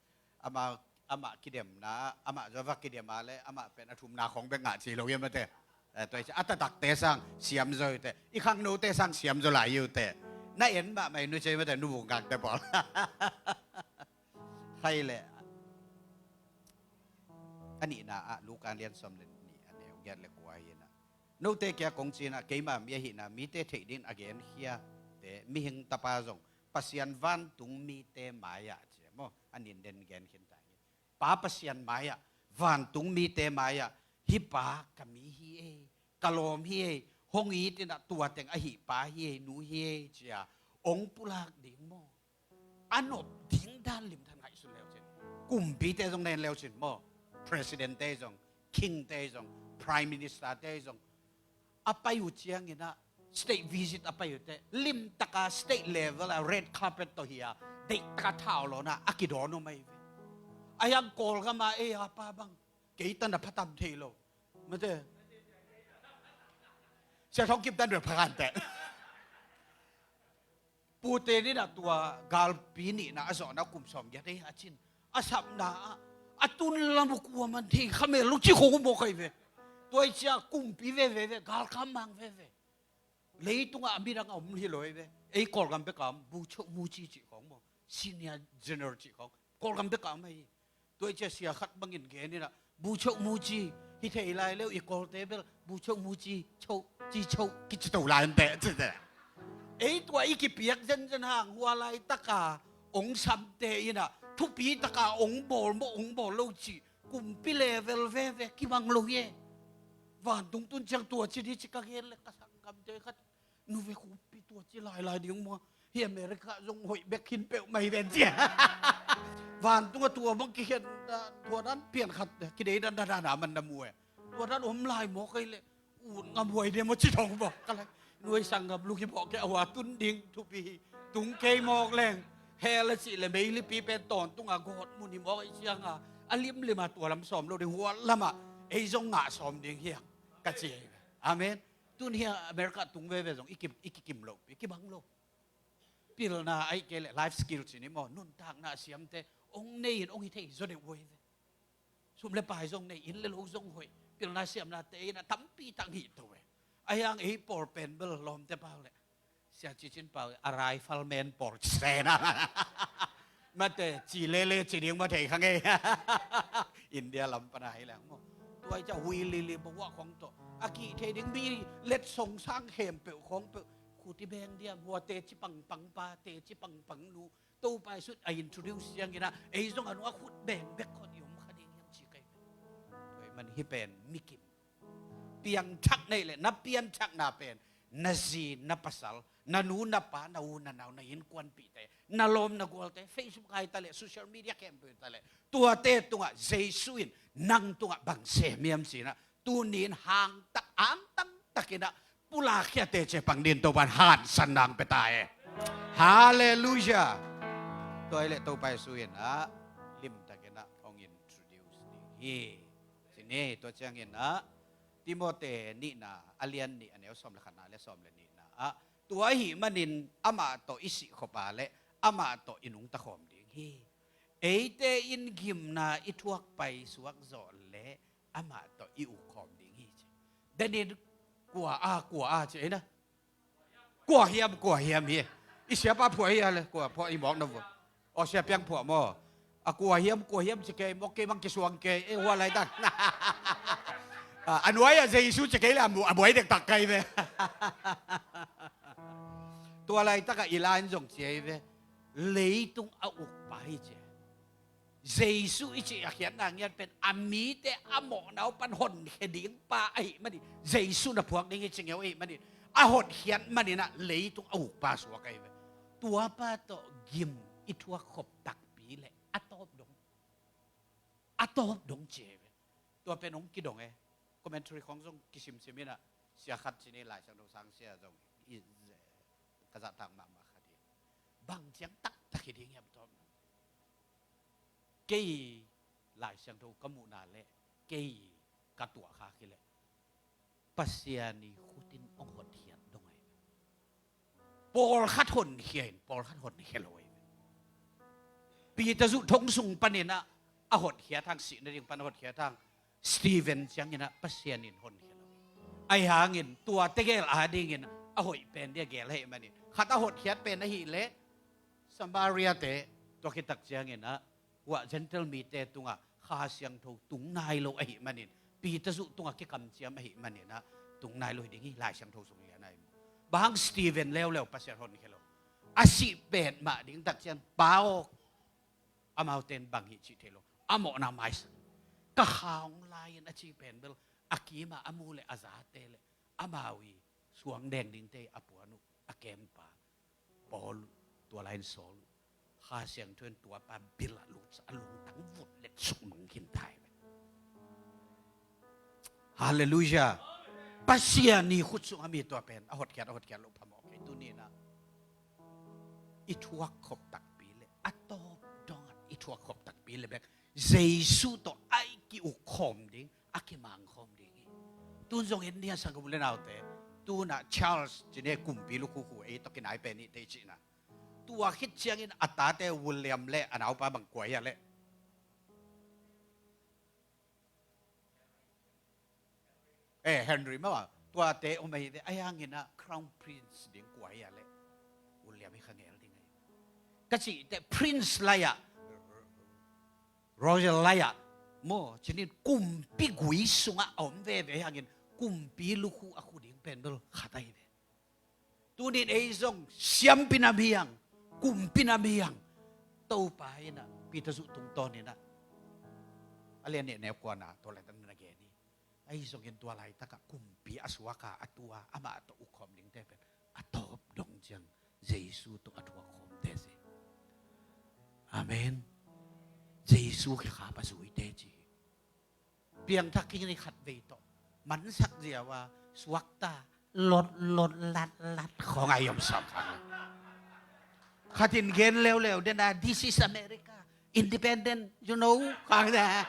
amah, amah kidemna, amah zaw va kidem a le, amah pen a thumna khong bek ngah ci lo hiam a te. Eh, tua hi ciang a taktakte sang siam zaw hi uh teh, i khangnote sang siam zaw lai hi uh teh. Na en mahmah hi nu cei mate, nu bungkakte pawl. Khai le. A nihna ah Luka lian sawm le nih, a neu giat le kua hi in ah, note kiang kong ci in ah, keima mi ahihna mite theih dingin a genkhiate, mihing Tapa zong Pasian vantung mite mai-ah ci maw, a nin den gen khin ta hi. Pa Pasian mai-ah, vantung mite mai-ah, hih pa ka mi hi ei, ka lawm hi ei, hong it in ah tua teng a hih pa hi ei, nu hi ei ci-a ong pulak ding maw? A nop ding dan limtan ngaihsun le uh cin. Kumpite zong na en le uh cin maw? Presidentte zong, kingte zong, prime ministerte zong, a pai uh ciangin ah, state visit a pai uh teh, limtaka state level a red carpet tawh hi a, deihtaka thau lawna a kidawn om ahi ve. A hiang Kawlgam a ei a pa bang, kei tan a phatam thei lo. Mate. Sia Thawng Kim tan bel phakan teh. Pute nin ah tua galpi nihna a zawhna kum sawmgiat ei a cin, a sapna ah a tun lam uh kuaman thei kha mel lo ci khong uh mawk ahi ve. Tua hi ciang kumpi veve ve, galkap mang veve. Leitungah a midang a om hi lo ahi ve. Ei Kawlgam bek a om, Buchok Muci cih khong maw, Senior General cih khong, Kawlgam bek a om ahi. Tua hi ciang sia khat bangin gen in ah, Buchok Muci, hi thei lai le uh, i Kawlte bel Buchok Muci, cho, ci cho, kici to lai an teh, ci teh. Ei tua i kipiak zenzen hang, hua laitaka ong samte in ah, thupi taka ong bawl maw, ong bawl lo cih, kumpi level veve kimang lo hi e. Vantung tun ciang tua ci di ci ka gen le, ka sanggamte khat, nu ve, Khuppi tua ci lailai ding maw, hi America zong hoih bek khin peuhmah hi ven ci. Vantung a tua bang kikhen, tua dan pian khat kidei dan dan a man na mu e. Tua dan om lai mawk ahi leh, ut ngam huai dia maw ci thong bawk ka lai. Nuai sanggam luk hi bawk kei a, hua tun ding thupi hi. Tung kei mawk leng, hell a cih le meilipi pen tawntung a gawt mun hi mawk ahi ciang a, a limlim a tua lam sawm lo ding, hua lam ah ei zong ngah sawm ding hi hang, ka ci ahi ve. Amen. Tun hi a America tung veve zong i kim, i kikim lo, i kibang lo. Pilna ahi kei le life skill ci ni maw, nuntakna siamte ong nei in ong hi thei zaw deuh uh ahi ve. Sum le pai zong nei, inn le lo zong hoih, pilna siamnate in a tampi tak hih to e. A hiang ei pawl pen bel lawmte pau le, Sia Ci Cin pau a rifleman pawl ci sena. Mate, ci lele ci ding maw thei kha ngei. India lam pana hi leng maw. Tua hi ciang hui lili bawa khong tawh a kih thei ding mi letsong sang khempeuh khong peuh, khuti beng diam, hua teci pangpang pa, teci pangpang nu, Topa Jesu a introduce ciangin a, ei zong a nung a khut beng bek khawng i om kha ding hiam ci ka hi ve. Tua ahih man hi pen mikim. Piangthak nei le na pianthakna pen na zi, na pasal, na nu, na pa, na u, na nau, na innkuanpihte, na lawm, na gualte, Facebook hai ta leh, social media khempeuh ta leh, tuate tungah Jesu in nang tungah bang sem hiam ci-in ah, tuni in hangtak, angtang takin ah pulak khia teci pang dingin Topa'n hansanna hong pia ta e. Halleluiah. Tua hi leh Topa Jesu in ah limtakin ah hong introduce ding hi. Ci ni, tua ciangin ah Timote nihna a lian nih, a neu sawm le khatna le sawm le nihna ah, tua ahih manin amah tawh i sih khop a leh amah tawh i nungta khawm ding hi. Eite in gimna i thuak paisuak zawh leh amah tawh i uk khawm ding hi, ci. Denin kua a, kua a, ci ei na. Kua hiam, kua hiam hi. I siapa phuah hi a le, kua phuah i mawk na vua. Aw, sia piang phuah maw. A kua hiam, kua hiam ci kei, mawk kei bang kisuang kei, e, hua laitak. A, a nuai a Jesu ci kei le, a mu-, a buai dektak kai ve. Tua laitak a i lain zong ci ei ve. Leitung a ukpa hi ci. Jesu i cih a khiatna ngiat pen a mite a mawhna uh pan honkhia ding pa ahih manin, Jesu na phuak ding hi ci ngeu ahih manin, a hotkhiat manin ah leitung a ukpa suak ahi ve. Tuapa tawh gim i thuak khop takpi leh a tawp dong, a tawp dong ci ahi ve. Tua pen hong kidong e. Commentary khong zong kisimsim in ah, sia khat ci ni, Lai Siangtho sang sia zong i, ka zahtak mahmah khat hi. Bang ciang taktak hi ding hiam tawpna? Kei Lai Siangtho ka muhna leh kei ka tuahkhak hi leh Pasian i khut in hong hotkhiat dong ahi ve. Pawlkhat honkhia in, pawlkhat honkhia lo ahi ve. Peter zuh thong sung panin ah a hotkhiat hang, sih nading pan a hotkhiat hang, Stephen ciangin ah Pasian in honkhia lo hi. Ahi hangin tua tegel adingin a hoih pen dia gel ahih manin, khat a hotkhiat pen ahih leh Samaria-te, tua khit tak ciangin ah, hua Gentile mite tungah Kha Siangtho tung nai lo ahih manin, Peter zuh tungah kikamciam ahih manin ah tung nai lo hi ding hi, Lai Siangtho sung lian ahi. Bang hang Stephen leuleu Pasian honkhia lo. A sih petmah ding tak ciang, Pa aw, amaute in bang hih cih thei lo, a mawhna maisak, ka kha hong lai in a ci pen bel, a kimah a mu leh a zate leh amau i suang deng dingte a puan uh a kempa Paul, tua lai in Saul uh, Kha Siangtho in tuapa bil ah lut a, lungtang vut leh sukmang khin ta hi ve. Halleluiah. Pasian i khut sungah mi tua pen a hotkhiat, a hotkhiat loh phamawh kei. Tuni in ah i thuak khop takpi leh a tawp dong ah i thuak khop takpi leh bek Jesu tawh a i ki-uk khawm ding, a kimang khawm ding hi. Tun zong en ni a, sanggam u le naute, tun ah Charles ci ni, kumpi lukhu khu, ei tawh kinai pen i tei cihna. Tua khit ciangin a tate William leh a naupa bang kua hi a leh, eh, Henry maw, tuate om ahi ve. Ahi hangin ah Crown Prince ding kua hi a leh, William hi kha ngel ding ahi. Ka cih teh Prince lai ah, Royal lai ah maw, ci ni, kumpi gui sungah a om veve hangin kumpi lukhu a khu ding pen bel khat ahi ve. Tuni in ei zong siampi nam hi hang, kumpi nam hi hang. Topa in ah Peter zuh tungtawn in ah, a lian nih, a neu kuana, tua laitak na gen hi. Ahi zongin tua laitak ah kumpi a suak a, a tu a, amah tawh uk khawm dingte pen a tawp dong ciang Jesu tawh a thuak khawmte si. Amen. Jesu khe kha pa zuite ci. Piangthak khin i khatvei tawh mansak ziau a, suakta, lot lot, lat lat khawng a i om sawm khang. Khat in gen leuleu den a, "This is America. Independent, you know." Khang a,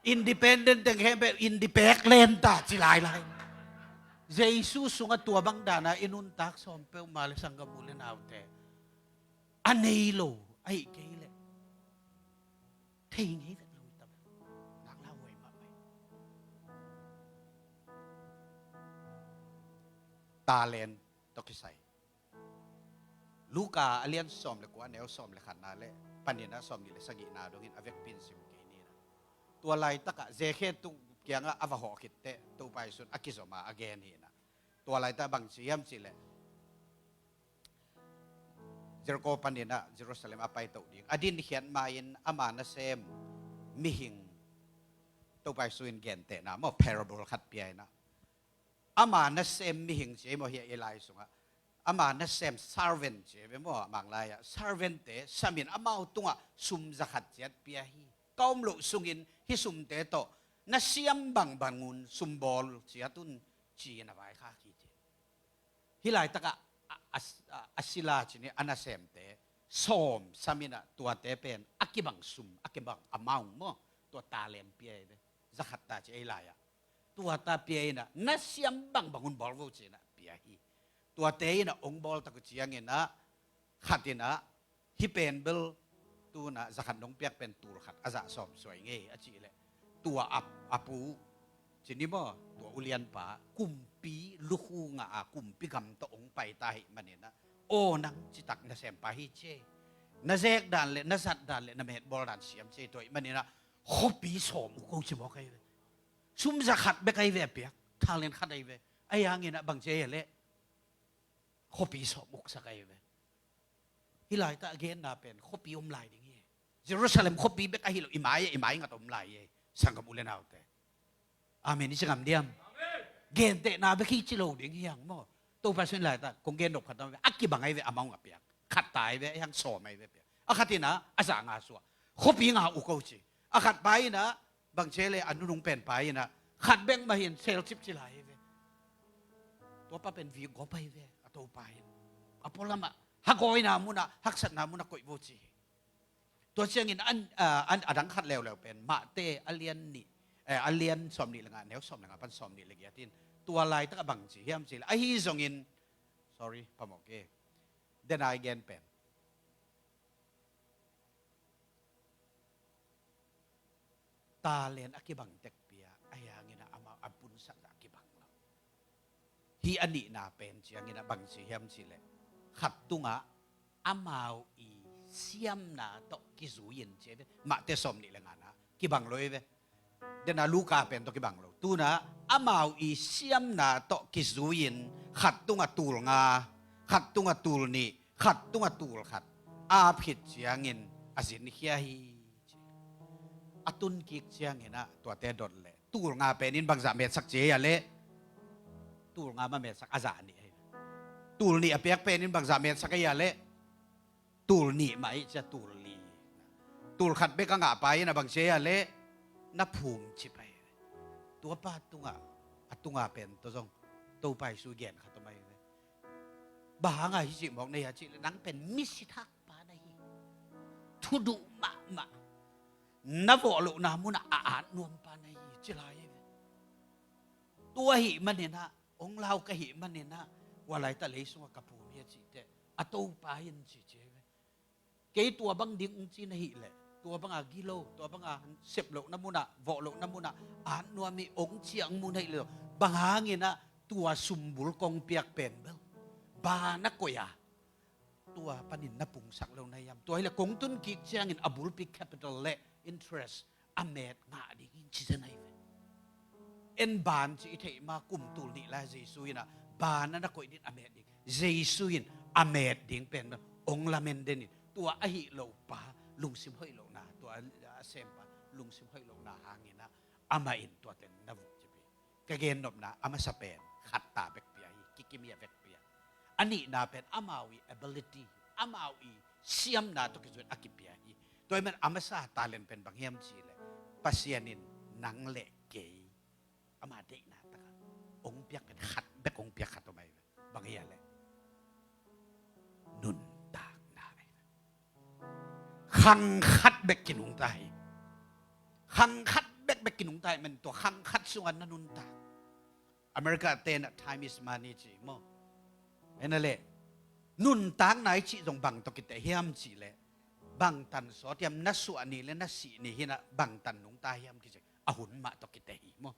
independent teng khempeuh independent ta ci lailai. Jesu sungah tua bang dan a i nuntak sawm peuhmah leh, sanggam u le naute, a nei lo ahih kei leh thei ngei vet lo hi ta ve. Nak lauhuai mahmah hi. Talent tawh kisai. Luka a lian sawm le kua, a neu sawm le khatna leh panin ah sawmnih le sagihna dongin a vekpi in sim kei ni in ah. Tua laitak ah Zakhe tung kiangah a va hawh khit teh Topa Jesu in a kizom a, a gen hi in ah. Tua laitak bang ci hiam cih leh, Jericho panin ah Jerusalem a paito ding a dinkhiat ma-in ama nasem mihing, Topa Jesu in gentehna maw, parable khat pia in ah, ama nasem mihing ci ei maw, hi a ei lai sungah ama nasem servant ci ei ve maw, a Manglai ah servant-te samin amau tungah sum za khat ciat pia hi. Ka om loh sungin hih sumte tawh na siam bangbangun sumbawl ciat un, ci-in a vaikhak hi ci. Hih laitakah a, a, a, a sila ci ni, a nasemte sawm samin ah tuate pen a kibang sum, a kibang amount maw, tua talent pia hi ve. Za khat ta ci ei lai-ah. Tua ta pia in ah na siam bangbang hun bawl vo ci-in ah pia hi. Tuate in ah hong bawl tak uh ciangin ah khat in ah, hih pen bel tu-in ah za khat nong piak pen tul khat a zah sawm suai ngei a cih leh, tua a, a pu ci ni maw, tua ulianpa kumpi lukhu ngah a kumpi gam tawh hong paita ahih manin ah, aw nang citak nasempa hi ci ei. Na zek dan le na zat dan le na metbawl dan siam ci ei. Tua ahih manin ah khuapi sawm uk ko ci mawk ahi ve. Sum za khat bek ahi ve a piak, talent khat ahi ve. Ahi hangin ah bang ci ei a leh khuapi sawm uksak ahi ve. Hih laitak a genna pen khuapi om lai ding hi. Jerusalem khuapi bek ahi lo, i mai ah, i mai ngat om lai hi. Sanggam u le naute, amen i ci ngam diam? Gentehna bek hi ci lo ding hi hang maw. Topa Jesu in laitak kong gen nop khat om ve, a kibang ahi ve amount a piak. Khat ta ahi ve, ahi hang sawm ahi ve piak. A khat in ah a zah nga suah, khuapi nga uk ko ci. A khat pa in ah bang ci ei leh a nunung pen pa in ah khat bek mah hi in selcip ci lai hi ve. Tua pa pen vik gawp ahi ve, a topa in a pualamah hakawina munah, haksatna munah koih vo ci hi. Tua ciangin an, a, an, a dang khat leuleu pen Mate a lian nih, eh, a lian sawm nih le nga, neu sawm le nga pan sawm nih le giat in, tua laitak a bang ci hiam ci leh, ahi zongin, sorry, phamawh kei, denai gen pen talent a kibang tek pia, ahi hangin ah amau a punsak a kibang lo. Hih a nihna pen ciangin ah bang ci hiam ci leh, khat tungah amau i siamna tawh kizui-in ci ei ve. Mate sawm nih le ngana kibang lo hi ve. Dena Luka pen tawh kibang lo. Tu-in ah amau i siamna tawh kizui-in khat tungah tul nga, khat tungah tul nih, khat tungah tul khat a ap khit ciangin a zinkhia hi. A tun kik ciangin ah tuate dot leh, tul nga pen in bangzah metsak ci ei a leh, tul nga mah metsak, a zah nih ahi. Tul nih a piak pen in bangzah metsak ei a leh, tul nih mah ahi ci a, tul li. Tul khat bek a ngah pa in ah bang ci ei a leh, na phum cip ahi. Tua pa tungah, a tunga pen tawh zong Topa Jesu gen khat om ahi ve. Bang hanga hih cih mawk na hia cih leh, nang pen misithak pa na hi. Thuduh mahmah. Na vawh lohna munah a at nuam pa na hi, ci lai hi ve. Tua ahih manin ah, hong lau ka hih manin ah, kua laitak lei sungah ka phum hi a cih teh, a topa in ci ci hi ve. Kei tua bang ding ung ci na hih leh, tua banga gilo, tua banga sep lohna munah, vawh lohna munah at nuam hi, hong ci a hong mu na hih leh, bang hangin ah tua sumbul kong piak pen bel, bang na koih a, tua panin na pungsak lo na hiam? Tua hi leh kong tun kik ciangin a bulpi capital le interest a met ngah ding hi ci zen ahi ve. En ban ci i theih ma, kum tul nih lai Jesu in ah ban na koih ding a met ding. Jesu in a met ding pen hong lamen den in, tua ahi lopa lungsim hoih lohna, tua a sempa lungsim hoih lohna hangin ah amah in tua teng na vuk ci pi. Ka gen nopna a masa pen khat ta bek pia hi, kikim hi a vek pia. A nihna pen amau i ability, amau i siamna tawh kizui-in a kipia hi. Tua ahih man a masa talent pen bang hiam cih leh, Pasian in nang le kei ama deihna takah hong piak pen khat bek hong piak khat om ahi ve. Bang hia leh, nuntakna ahi ve. Khang khat bek kinungta hi. Khang khat bekbek kinungta hi, man tua khang khat sungah na nuntak. America te in ah time is money ci maw. Hi na leh, nuntakna i cih zong bang tawh kiteh hiam cih leh, bang tan sawt hiam, na suah ni le na sih ni hi-in ah bang tan nungta hiam kici, a hun mah tawh kiteh hi maw.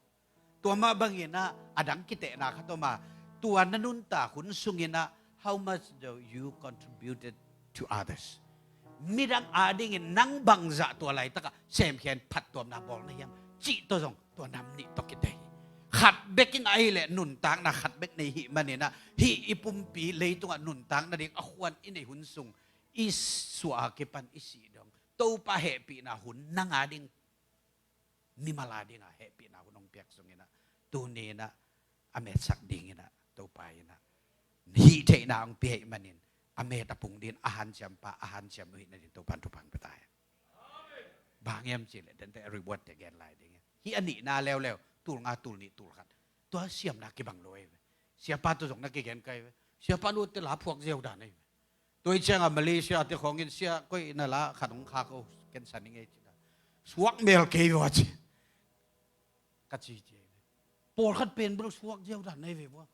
Tua mah bangin ah a dang kitehna khat om a, tua na nuntak hun sungin ah, how much do you contributed to others? Midang adingin nang bangzah tua laitakah semkhia-in phattuamna bawl na hiam cih tawh zong tua nam nih tawh kiteh hi. Khat bek i ngah ahih leh nuntakna khat bek nei ahih manin ah, hih i pumpi leitungah nuntak nading a khuan i neih hun sung, i suah a kipan i sih dong, Topa hehpihna hun nang ading, mimal adinga hehpihna hun hong piak sungin ah, tuni-in ah a metsak dingin ah Topa in ah hih theihna hong pia ahih manin a met a pung dingin a hanciam pa a hanciam uh ahih nadingin Topa in thupha hong pia ta hen. Bang hiam cih leh dente a reward te gen lai ding hi. Hih a nihna leuleu tul nga tul nih tul khat tua siamna kibang lo ahi ve. Siapa tawh zong na kigen kei ve. Siapa nuate la phuak ziau dan ahi ve. Tua hi ciangah Malaysia te khawngin sia koi na la khat hong khak o, ken sa ning ei ci ta. Suak mel kei vua ci. Ka ci ci ei ve. Pawlkhat pen bel suak ziau dan ahi ve vua.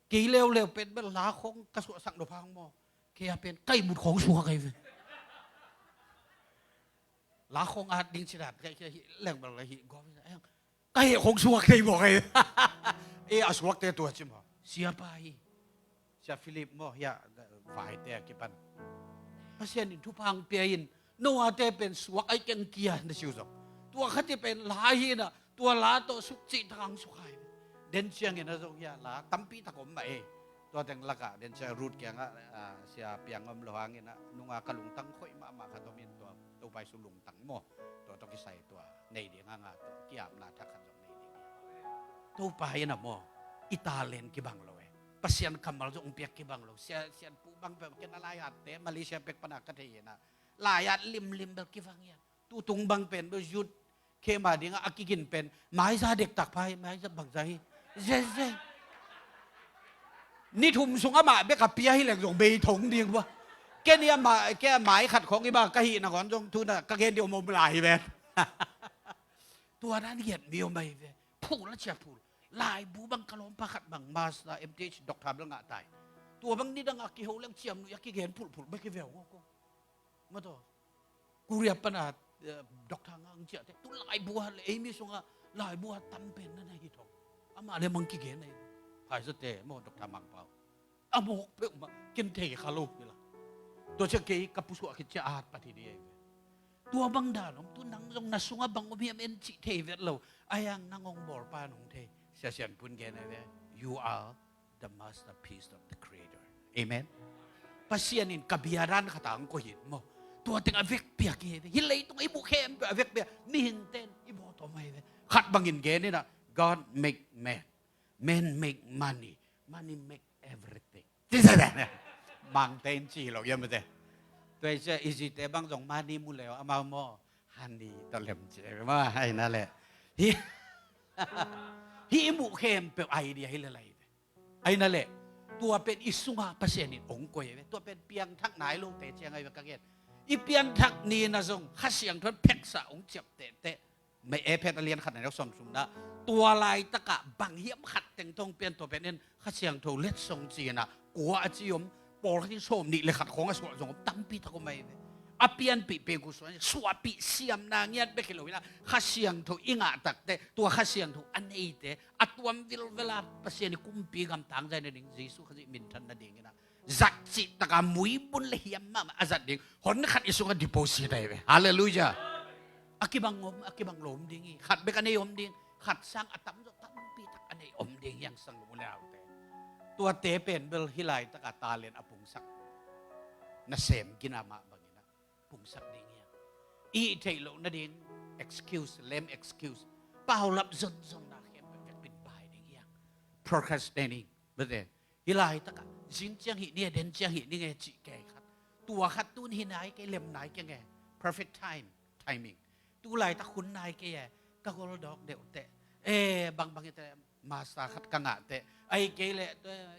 Kei leuleu pen bel la khawng ka suahsak nop hang maw. Kei a pen kai mut khawng suak ahi ve. La khawng at ding ci dan kai kei hi leng bel la hi gawm hi. Ka heh khong suak thei mawk ei. E a suakte tua ci maw? Siapa hi. Sia Philip maw hiah vaite a kipan Pasian in thupha hong pia in Noah te pen suak ai keng kia na siu zong tua khati pen la hi na tua la tawh sukcih tak hong sukha hi. Den ciangin a zong hiah la tampi tak om mah ei. Tua teng lakah den ciang Ruth kiangah sia piang om lo hangin ah nunga ka lungtang khoih mahmah khat om in tua Topa Jesu lungtang maw? Tua tawh kisai tua nei ding a nga tawh kiapna thak khat zong nei ding hi. Topa in a maw i talent kibang lo e. Pasian kammal zong piak kibang lo. Sia, sianpu bang peuh ken a lai-atte Malaysia pek pana ka thei hi na lai-at limlim bel kibang hian. Tutung bang pen bel youth khe ma dingah a kigin pen maiza dektak pha hi maiza bangza hi. Zeze. Ni thum sung amah bek a pia hi leng zong bei thong ding bua. Ken i a mai khat khong i ba ka hih nangawn zong tuna ka gen ding om om lai hi ven. Tua dan hiat mi om ahi ve. Phul a cia phul. Laibu bang ka lawmpa khat bang master M T H doctor bel ngah tai. Tua bang nidang a kiho leng ciam nuih a kigen phulphul bek hi veu ngawk ko. Mataw. Korea pana doctor ngang ciahte tu laibu hat le eimi sunga laibu hat tam pen na na hi thong. Amah le mang kigen ahi. Phaizate maw doctor Mangpau. A mawk peuhmah ken thei kha lo hi la. Tua cia kei ka pusuah khit cia a hat pat hi dih ahi ve. Tua bang dan om tu nang zong na sungah bang om hiam en cih thei vet lo. A hiang nang hong bawlpa nong thei. Sia Sian Pun gen ahi ve. You are the masterpiece of the Creator. Amen. Pasian in ka bia dan khat a hong koih hi maw. Tua teng a vekpi a kihi ve. Hi leitung a i muh khempeuh a vekpi a mihingte in i bawltawm ahi ve. Khat bangin gen inah God make man. Man make money. Money make everything. Mangte in ci lo hiam te. Tua i cia i zite bang zong money mu leo amau maw. Honey tawh lem ci maw hai na le. Hi i muh khempeuh idea hi le lai ve. Aina le tua pen i sunga Pasian in ong koi ve. Tua pen piangthak nai lote ciang ai ve ka gen. I pianthak ni na zong Kha Siangtho in pheksa ong ciaptehte. Mai e phet a lian khat na neu sawm sum na tua laitaka bang hiam khat teng tong pian tua pen in Kha Siangtho letsong cina kua a ci om pawlkhat in sawm nih le khat khawng a suah zong om tampi tak om ai ve. A pianpih pengkul suah suahpih siamna ngiat bek hi lo ina Kha Siangtho i ngah takte tua Kha Siangtho a neite a tuam vilvela Pasian i kumpi gamtang zai nading Jesu Khazih minthan nading ina zat cih taka muibun le hiam mahmah a zat ding hon khat i sungah deposit ahi ve. Halleluiah. A kibang om a kibang lo om ding hi. Khat bek a nei om ding. Khat sang a tamzaw tampi tak a nei om ding hiang sang lo le aute. Tuate pen bel hi laitaka talent a pungsak nasem gina mah bangina pungsak ding hiang. I theih loh nading excuse lem excuse paulap zonzonna khempeuh vekpin bai ding hiang. Procrastinating bete. Hi laitakah zing ciang hih ni a den ciang hih ni nge cih kei khat. Tua khat tun hi nai kei lem nai kei nge. Perfect time, timing. Tu laitak hun nai kei e ka gol dawk deuhteh. E bangbang ite masa khat ka ngahteh. Ai kei le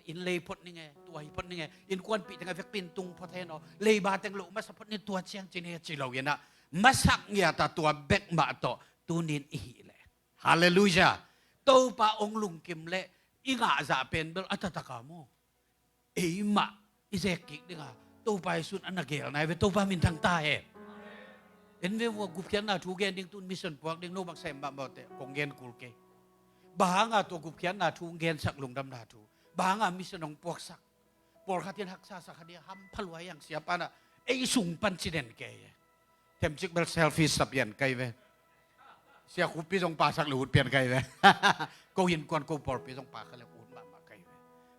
in lei phot ni nge tua hi phot ni nge. Innkuanpih teng a vekpin tung phot hen aw leiba teng loh masa phot ni tua ciang ci ni nge ci lo inah masak ngiata tua bek mah tawh tunin i hih leh. Halleluiah. Topa ong lungkim le i ngahzah pen bel a tataka maw. Eimah i zek kik dinga Topa i sun a na gel nai ve Topa minthang ta he. En ve vua gupkhiatna thu gen ding tun mission puak ding no bang sem mahmawte kong gen kul kei. Bang hanga tua gupkhiatna thu gensak lungdamna thu bang hanga mission hong puaksak. Pawlkhat in haksa sakha dia hampha luai ang siapa na ei sung pan ci den kei e. Themcik bel selfie sapian kai ve. Sia khupi zong pasak le ut pian kai ve. Ko hin kuan ko pawlpi zong pakha le ut mahmah kai ve.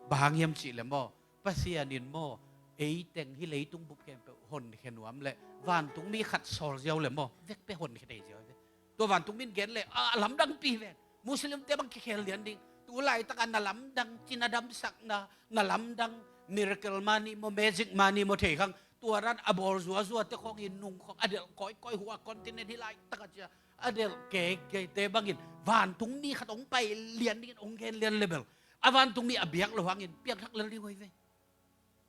Bang hiam cih le maw Pasian in maw ei teng hi leitung bup khempeuh honkhe nuam le vantung mi khat sawl ziau le maw vekpe honkhe thei ziau ve. Tua vantung min gen le a lamdangpi ven Muslimte bang kikhel lian ding. Tu laitakah na lamdang, cina damsakna, na lamdang, miracle money maw, magic money maw thei khang, tua dan a bawl zuazua te khawngin nung khawng a delh kawikawi, hua continent hi laitakah cia a delh keikei te bangin vantungmi khat hong pai lian dingin hong gen lian le bel, a vantungmi a biak lo hangin piangthak lel ding uh hi ve.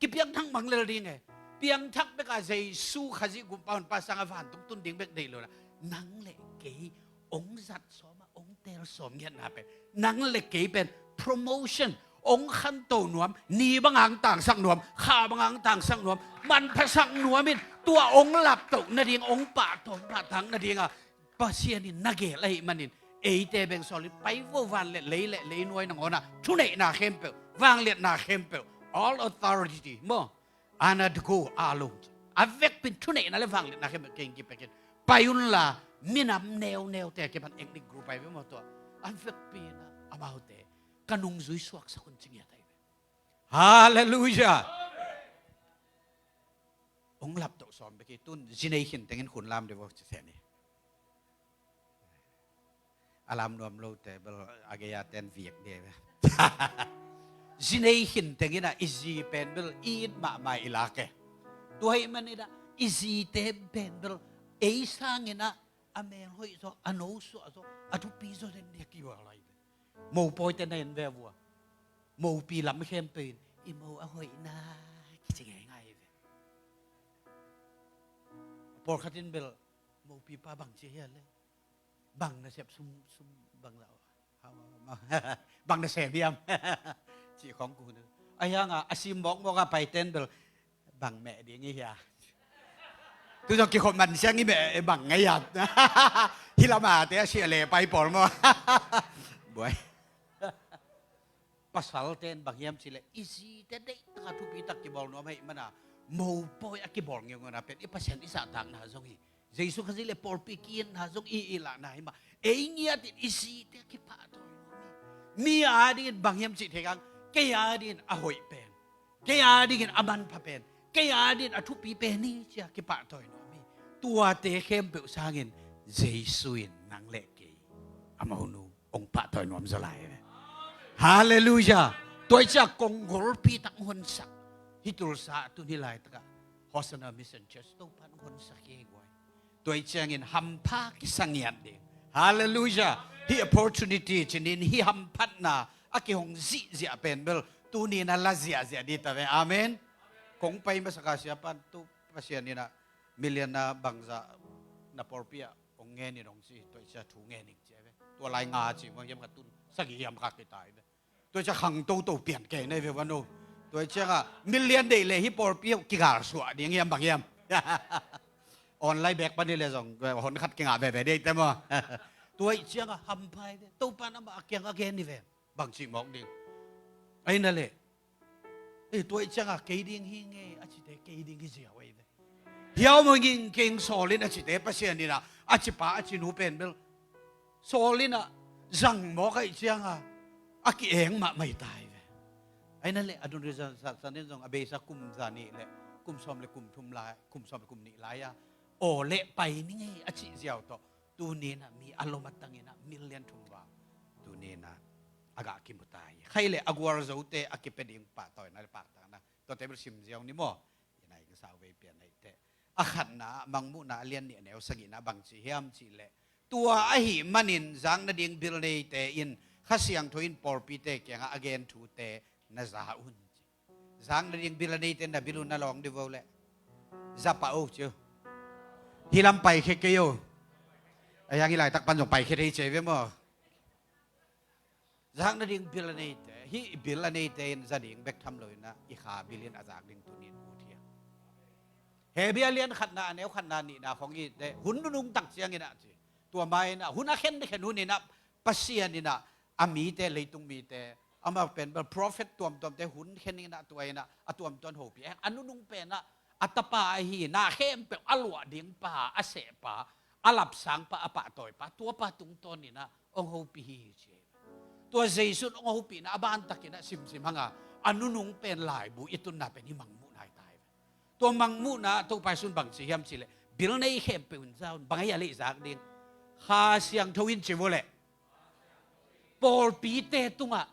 Kipiangthak mang lel ding e. Piangthak bek a Jesu Khazih gumpa honpa sangah vantung tun ding bek deih lo na, nang le kei hong zat sawm a, hong teel sawm ngiatna pen, nang le kei pen promotion, hong khanto nuam, ni bang hong tangsak nuam, kha bang hong tangsak nuam, manphasak nuam in, tua hong laptoh nading, hong pahtawi pahtak nading a Pasian in na gel ahih manin, eite beng sawlin pai vo, van le lei le leinuai nangawnah thuneihna khempeuh, vangliatna khempeuh, all authority maw, ana dku alung, a vekpin thuneihna le vangliatna khempeuh kei kipekin pai unla, minam neuneute a kipan ethnic group ahi ve maw, tua a vekpin ah amaute ka nungzui suaksak un ci ngiat ahi ve. Halleluiah. Hong laptoh sawm bek hi. Tun zi nei khin tengin khun lam dih vo ci seh ni. A lam nuam lote bel a gei-a ten viak dih ve. Zi nei khin tengin ah i zi pen bel it mahmah i lak e. Tua ahih manin ah i zite pen bel ei sangin ah a mel hoih zaw, a no suah zaw, a thupi zaw den dih a kiual ahi ve. Mopawite na en ve vua, mopi lam khempeuh in i mo a hoihna kici ngeingai hi ve. Pawlkhat in bel mopipa bang ci hiam le, bang na sep, sum, sum bang la, bang na sem hiam? Cih khawng ku na. A hianga a sim mawkmawk a paite in bel bang meh ding i hia? Tu zong kikhop man siang i meh bang ngai hiam? Hih lamate a sia le pai pawl maw? Buai. Pasalte in bang hiam cih leh i zite deihtaka thupitak kibawl nuam ahih mana, mopawi a kibawl ngeungeu na pen i Pasian i zahtakna zong hi. Jesu Khazih le pawlpi ki-itna zong i, i lahna hi mah. Ei ngiatin i zite a kipahtawi nuam hi. Mi a dingin bang hiam cih thei kang, kei a dingin a hoih pen, kei a dingin a manpha pen, kei a dingin a thupi pen hi ci-a kipahtawi nuam hi. Tuate khempeuh sangin Jesu in nang le kei a monu hong pahtawi nuam zaw lai ve. Halleluiah. Tua hi ciah kong golpi tak hong honsak. Hih Tulsa tun hih laitakah Hosanna Mission Church Topa'n hong honsak hi guai. Tua hi ciangin hampha kisa ngiat ding. Halleluiah. Hih opportunity cinin hih hamphatna a kihong zihziah pen bel tuni-in a la ziahziah dih ta ve. Amen. Kong pai masaka siapan tu Pasian in ah million na bangzah na pawlpi ah hong ngen in hong ci, tua hi ciah thu ngen in ci a ve. Tua lai nga ci maw, hiam khat tun sagih hiam khat kitai ve. Tua hi ciah khang toto pian kei na hi ve van o. Tua hi ciangah million deih leh hih pawlpi uh kigalsuah ding hiam bang hiam? Online bek pan hi leh zong hon khat kingah veve dei te maw? Tua hi ciangah hampha hi ve. Topa'n amah a kiangah gen hi ve. Bang cih mawk ding? Ahi na leh, eh, tua hi ciangah kei ding hi nge a cite kei ding hi ziau ahi ve. Hiau maw, ngingking sawl in a cite Pasian in ah a cipa a cinu pen bel sawl in ah zang mawk ahih ciangah a ki-eng mahmah hi ta hi ve. Ahi na leh a dun rizan satsan in zong a beisa kum za nih le kum sawm le kum thum lai, kum sawm le kum nih lai-a aw leh pai ni ngei a cih ziau tawh tuni-in ah mi a lom a tangin ah million thum val tuni-in ah a gah kimu ta hi. Khaih leh a gualzote a kipia ding pahtawina le paktakna tuate bel sim ziau ni maw? Ina ing sau vei pian ahi teh. A khatna, Mangmuhna a lian nih a neu sagihna bang ci hiam cih leh, tua ahih manin zak nading bil neite in Kha Siangtho in pawlpite kiangah a gen thute na za un ci. Zak nading bil a neite na bil uh na lawng dih vo leh za pah o ci uh. Hih lam paikhia kei o. A hiang hih laitak pan zong paikhia thei ci ve maw? Zak nading bil a neite, hih bil a neite in za ding bek tham lo in ah i kha bil in a zak ding tuni-in ut hi a. Hebru a lian khatna a neu khatna nihna khawng i teh, hun nunung tak ciangin ah ci, tua ma-in ah hun a khen khen hun in ah Pasian in ah a mite, leitung mite, amah pen bel prophet tuamtuamte hun khen in ah tua in ah a tuamtuam hopih a, a nunung pen ah a tapa ahi na khempeuh a luah ding pa, a seh pa, a lapsang pa, a pahtawi pa, tua pa tungtawn in ah hong hopih hi ci hi. Tua Jesu in hong hopihna a bantakin ah simsim hanga a nunung pen laibu i tunna pen hih Mangmuhna hi ta hi ve. Tua Mangmuhna Topa Jesu in bang ci hiam cih leh, bil nei khempeuh in za un, bang ahi a leh zak ding? Kha Siangtho in ci vo leh. Pawlpite tungah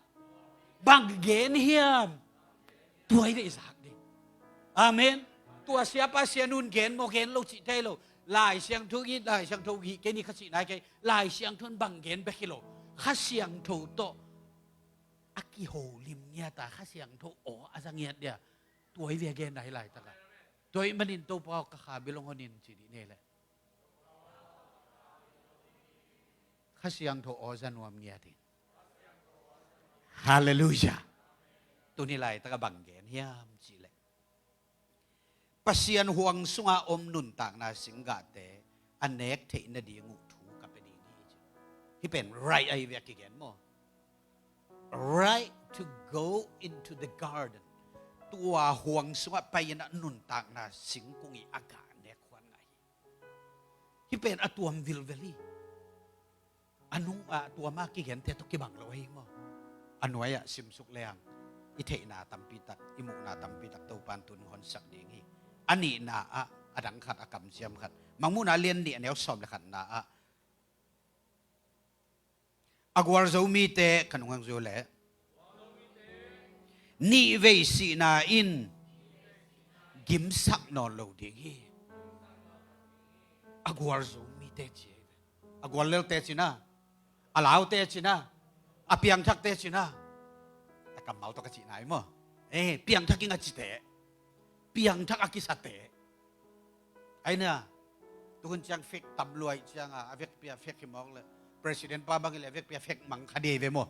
bang gen hiam? Tua i veizak ding. Amen. Tua siapa sianun gen maw gen lo cih thei lo. Lai Siangtho i, Lai Siangtho i, kei ni kha cih nai kei. Lai Siangtho in bang gen bek hi lo. Kha Siangtho tawh a kiholim ngiat a, Kha Siangtho aw a za ngiat dia. Tua i ve a gen nai laitak a. Tua i manin Topa aw ka kha bil hong hon in ci dih nei leh. Kha Siangtho aw za nuam ngiat in. Halleluiah. Tuni laitak a bang gen hiam cih leh, Pasian huang sunga om nuntakna singgahte a nek theih nading uh thu ka pia ding hi ci. Hih pen right ahi ve a kigen maw? Right to go into the garden. Tua huang sungah pai-in ah nuntakna singkung i a gah nek huan ngah hi. Hih pen a tuam vilvel hi. A nung a tuam a kigente tawh kibang lo ahi maw? A nuai-ah simsuk leng i theihna tampi tak, i muhna tampi tak Topan tun honsak ding hi. A nihna ah a dang khat, a kamciam khat, Mangmuhna lian nih a neu sawm le khatna ah a gualzo mite, ka nung hang zu leh, nih vei sihna in gimsak nawn lo ding hi. A gualzo mite ci hi. A guallelte cina, a laute cina, a piangthakte cina. A kammal tawh ka cihna hi maw? Eh, piangthak ing a cite, piangthak a kisate. Aina, tuhun ciang fek tam luai cianga, a vekpia fek hi mawk le, president pa bang hi le a vekpia fek mang kha dei ve maw?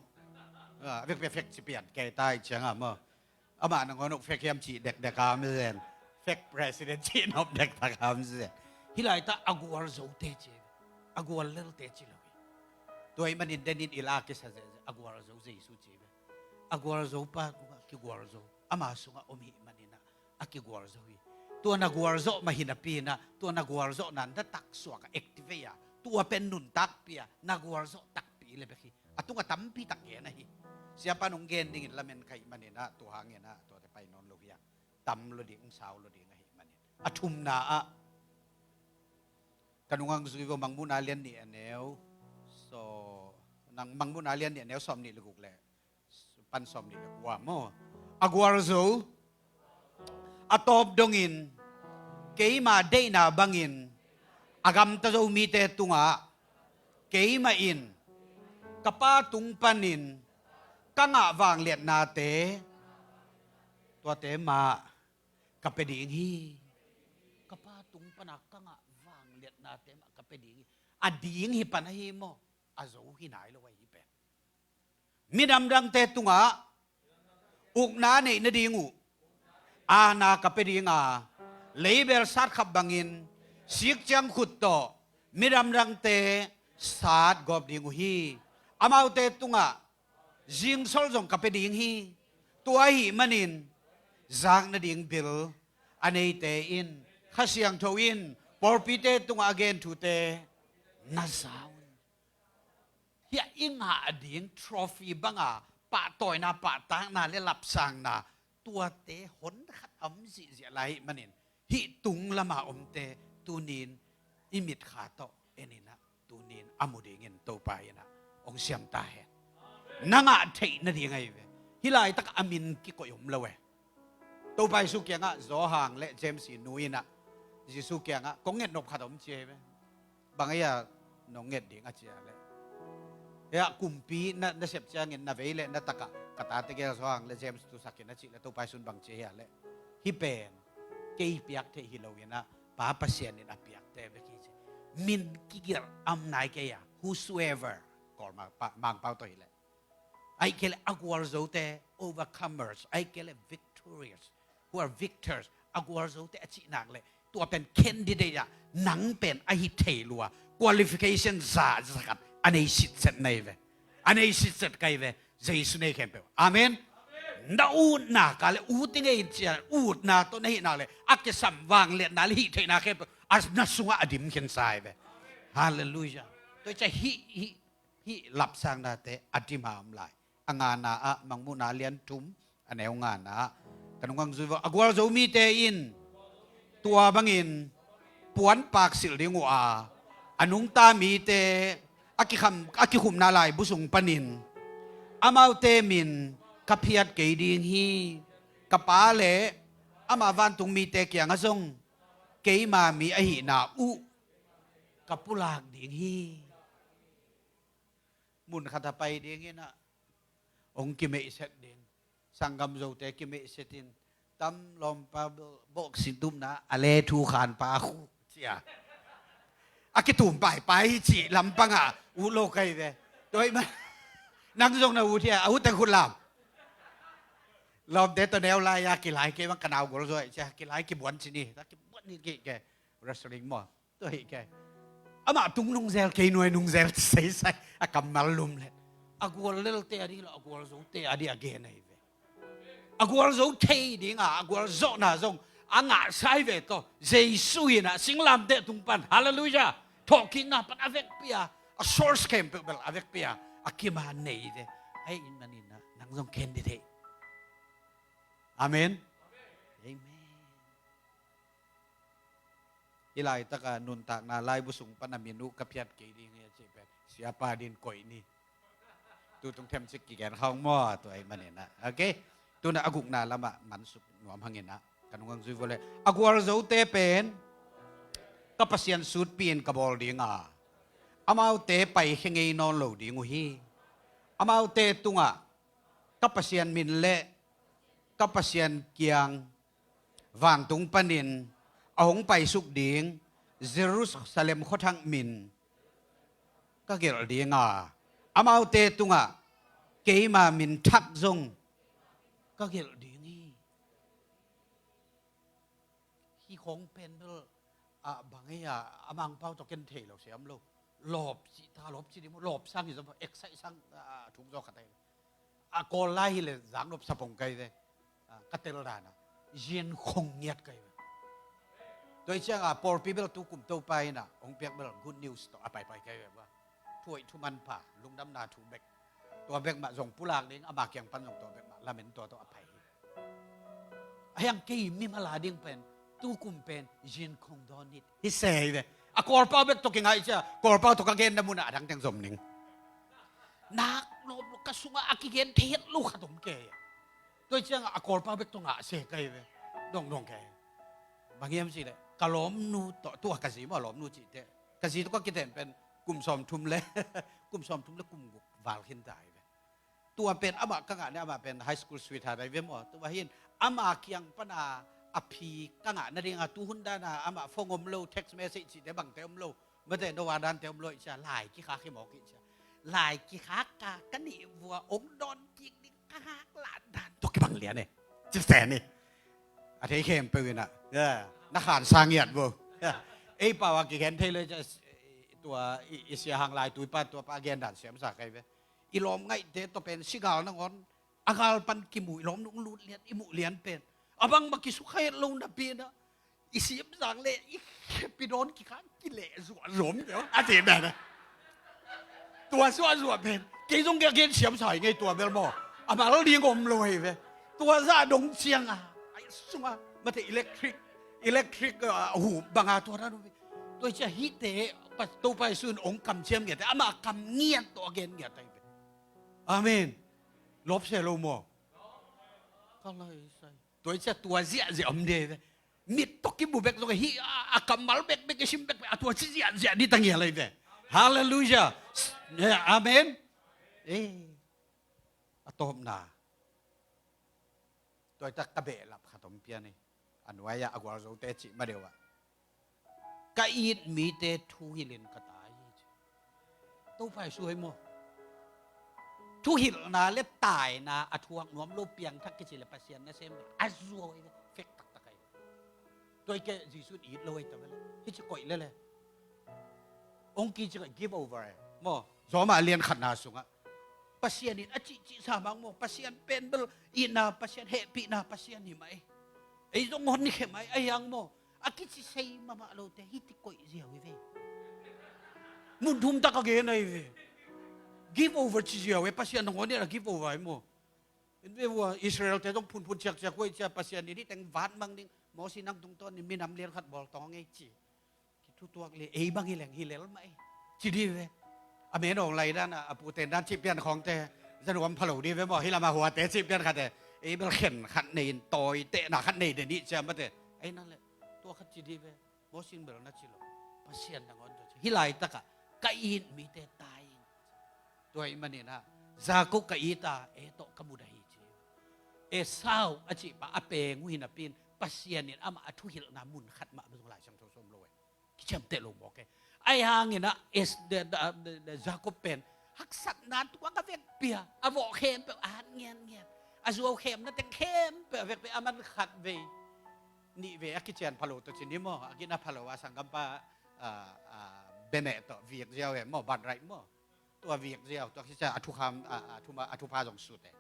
A vekpia fek ci pian kei tai cianga maw? Amah nangawn uh fek hiam cih dekdek a om zen. Fek president cih nop dektak a om zen. Hih laitak a gualzote ci ve. A guallelte ci lo hi. Tua ih manin denin i la kisa zeh, a gualzo Jesu ci ve. A gualzo pa kigualzo. Ama sungah om hih maninah a kigualzo hi. Tua na gualzawh mah hi napi inah, tua na gualzawhna na taksuak a activate a, tua pen nuntakpi a, na gualzawh takpi le bek hi. A tungah tampi tak gen ahi. Siapa nong gen dingin lamen ka hih maninah, tua hanginah tuate pai nawn lo hiang. Tam lo ding, sau lo ding ahih manin. A thumna ah ka nungang zui vo, Mangmuhna lian nih a neu, so, nang Mangmuhna lian nih a neu sawm nih le guk le pan sawm nih le kua maw? A gualzo a tawp dongin keima deihna bangin a gamta zo mite tungah keimah in ka Pa tung panin ka ngah vangliatnate tuate mah ka pia ding hi. Ka Pa tung pana ka ngah vangliatnate mah ka pia ding hi. A ding hi pan ahi maw? A zo hi nai lo ahi pen. Midam dangte tungah ukna neih nading uh aana ka pia ding a, leibel satkhap bangin sik ciang khut tawh midam dangte sat gawp ding uh hi. Amaute tungah zingsol zong ka pia ding hi. Tua ahih manin zak nading bil a neite in Kha Siangtho in pawlpite tungah a gen thute na za un. Hiah i ngah ding trophy banga pahtawina, pahtakna le lapsangna tuate hon khat a om zihziah lai ahih manin hih tung lama omte tunin i mitkha tawh eninah tunin a mu dingin Topa inah hong siam ta hen. Na ngah theih nading ahi ve. Hih laitak a min kikoih om lo e. Topa Jesu kiangah Johan le James i nu inah Jesu kiangah kong nget nop khat om ci ahi ve. Bang ahi a nong nget ding a ci a le, hia kumpi na, na sep ciangin na vei le na takah ka tate gel Johan le James tusakin a cih le Topa Jesu in bang ci ahi a le, hih pen kei piak theih hi lo inah Pa Pasian in a piakte bek hi ci. Min kigelh a om nai kei a, whosoever, Kawl Mangpau tawh hi le, ahih kei le a gualzote, overcomers, ahih kei le victorious, who are victors, a gualzote a cih nak le tua pen candidate ah nang pen ahi thei lua, qualification za, za khat a nei sitset na hi ve. A nei sitset ka hi ve. Jesu nei khempeuh. Amen. Na utna ka le ut i ngei in cian utna tawh na hih nak le a kisam vangliatna le hih theihna khempeuh a na sungah a dim khinsa hi ve. Halleluiah. Tua i ciah hih, hih, hih lapsangnate a dim a om lai. A ngana ah Mangmuhna lian thum a neu ngana ah ka nungang zui vo, a gualzo mite in tua bangin puanpak silh ding uh a, a nungta mite a kikham, a kikhumna laibu sung panin Amaute min ka phiat kei ding hi. Ka Pa le ama vantung mite kiangah zong keima mi ahihna uh ka pulak ding hi. Mun khat a pai ding in ah hong kimeihset ding. Sanggam Zote kimeihset in, tam lawmpa bawk sin tumna a le thu khan pa khu cia a kitum paipai hi cih lampangah uh lo kai ve. Tua ih man nang zong na ut hia, a ut teng khut lam. Lawmte tawh neu lai-a kilai kei bang ka nau gol zaw cia kilai kibuan cin hi. Ta kibuan hi kei ke. Wrestling maw? Tua hi kei. Amah tung nungzel kei nuai nungzel seisai a kammal lum le a gual lelte a dih lo a gual zote a dih a gen ahi ve. A gual zo thei dinga a gual zawhna zong a ngahsai ve tawh Jesu in ah singlamteh tung pan, halleluiah, thawhkikna pan a vekpi a, a source khempeuh bel a vekpi a, a kima nei ve. Ahi in manin ah nang zong ken dih thei. Amen. Amen. Hih laitaka nuntakna laibu sung pan a min uh ka phiat kei ding hi a cih pen siapa din koih ni. Tutung themcik kigen khawng maw, tua ih maninah. Ok. Tunah a gukna lamah mansuk nuam hanginah ka nungang zui vua le a gualzote pen ka Pasian sutpi in ka bawl dinga amaute paikhia ngei nawn lo ding uh hi. Amaute tungah ka Pasian min le ka Pasian kiang vantung panin a hong paisuk ding Jerusalem khuathak min ka gelh dinga amaute tungah keima min thak zong ka gelh ding hi. Hih khawng pen bel a bang ei a a Mangpau tawh ken thei lo siam lo. Lawp cih ta lawp cih ding maw, lawp sang hi zong maw, excite sang a thuk zaw khat ei. A Kawl lai hi le zang nop sapong kai ve. Ka tel dana zian khong ngiat kai ve. Tua ih cianga pawlpi bel tukum Topa inah hong piak bel good news tawh a paipai kai ve bua. Thuaih thuman pha, lungdamna thu bek. Tua bek mah zong pulak ding ama kiang pan zong tua bek mah lamen tua tawh a pai hi. A hiang kei mimal a ding pen tukum pen zian khong dawn hi hi se hi ve. A Kawlpau bek tawh kingai cia Kawlpau tawh ka genna munah a dangteng zom ning. Nak lawp lo ka sungah a kigen thei het lo khat om kei. Tua ih ciangah a Kawlpau bek tawh ngah se kai ve. Dongdong kei. Bang hiam cih leh ka lawmnu tawh tua ka zi maw, lawmnu cihte ka zi tawh ka kiten pen kum sawmthum le kum sawmthum le kum guk val khin ta hi ve. Tua pen amah ka ngah ne amah pen high school sweetheart ahi ve maw. Tua hin ama kiang pana a phi ka ngah nadinga tuhun dana amah phone om lo, text message cihte bangte om lo. Mate no a dante om lo ih cia lai kikhak hi mawk ih cia. Lai kikhak ka ka nih vua ong dawn kik ding ka hak lan dan tua kibang lian e. Ci sen hi. A thei khempeuh inah na khan sa ngiat vo. Ei pau a kikhen thei lo ih cia. Tua i sia hang lai tuipa tuapa gen dan siam sa kai ve. I lawm ngaihte tawh pen sigal nangawn a gal pan kimu i lawm nung lut lian i muh lian pen a bangmah kisukha het lo napi inah i siamzang le i khepi dawn kikhang kileh zuah zom deuh a ti bena. Tua zuah zuah pen kei zong kia gen siam sai ngei tua bel maw. A mal ding om lo hei ve. Tua zah dong cianga a sunga mate electric electric hu banga tua dan tua cia hite Topa Jesu in ong kam ciam ngiat ama kam ngiat tawh a gen ngiat ai ve. Amen. Lop se lo maw. Ka lai sai. Tua ih cia tua ziahziah om dei ve. Mit tawh kibu bek zong hi a kammal bekbek i sim bekbek a tua ci ziahziah dita ngial ahi ve. Halleluiah. Amen. A tawpna tua ih tak ka behlap khat om pian hi. A nuai-ah a gualzote cih ma deuh ah ka it mite thuhilhin ka tai hi ci. Topa Jesu hei maw. Thuhilhna le taina a thuak nuam lo piangthak kici le Pasian nasem a zuau hi ve. Fek taktak ahi ve. Tua ih kei Jesu in it lo ahi ta ve le hici koih lele. Ong kici koih give over e maw. Zawmah a lian khatna sungah Pasian in a cihcih sa mang maw. Pasian pen bel itna Pasian hehpihna Pasian hi mah ei. Ei zong hon ni khe mah ei a hiang maw. A kici sei mahmah lote hiti koih ziau hi ve. Mun thum tak a gen ahi ve. Give over ci ziau e Pasian nangawn in a give over ahi maw. Israel te zong phunphun ciakciak huai cia Pasian in hiteng vat mang ding Mosi nang tungtawn in minam lian khat bawl tawng ei ci. Kithutuak le ei bang hi leng hi lel mah ei ci di ve. A menawng lai dan a puten dan cih pian khawngte Za nuam pha lo dih ve maw, hih lamah huate cih pian khate, ei bel khen khat nei in, tawitehna khat nei den ih ciam mate. Ei nang le, tua khat ci dih ve, Moses in bel na ci lo, Pasian nangawn tawh ci. Hih laitakah ka it mite tai in. Tua ahih maninah, Jakob ka it a, e tawh ka mudah hi ci. Esau a cihpa a peng uh hi napi in, Pasian in amah a thuhilhna mun khat mah zong Lai Siangtho sawm lo e. Kiciamteh lo mawk e. Ahi hanginah, es, de, de, de, de, Jakob pen haksatna tua ka vekpi a, a vawh khempeuh a hat ngianngian, a zuau khemna teng khempeuh a vekpi a, a man khat vei, nih vei a kician pha lo tawh ci ni maw, a gina pha lo a sanggampa, a, a, bemeh tawh vik ziau e maw, ban raih maw. Tua vik ziau, tua kician a thukham, a, a thuma, a thupha zong sut e.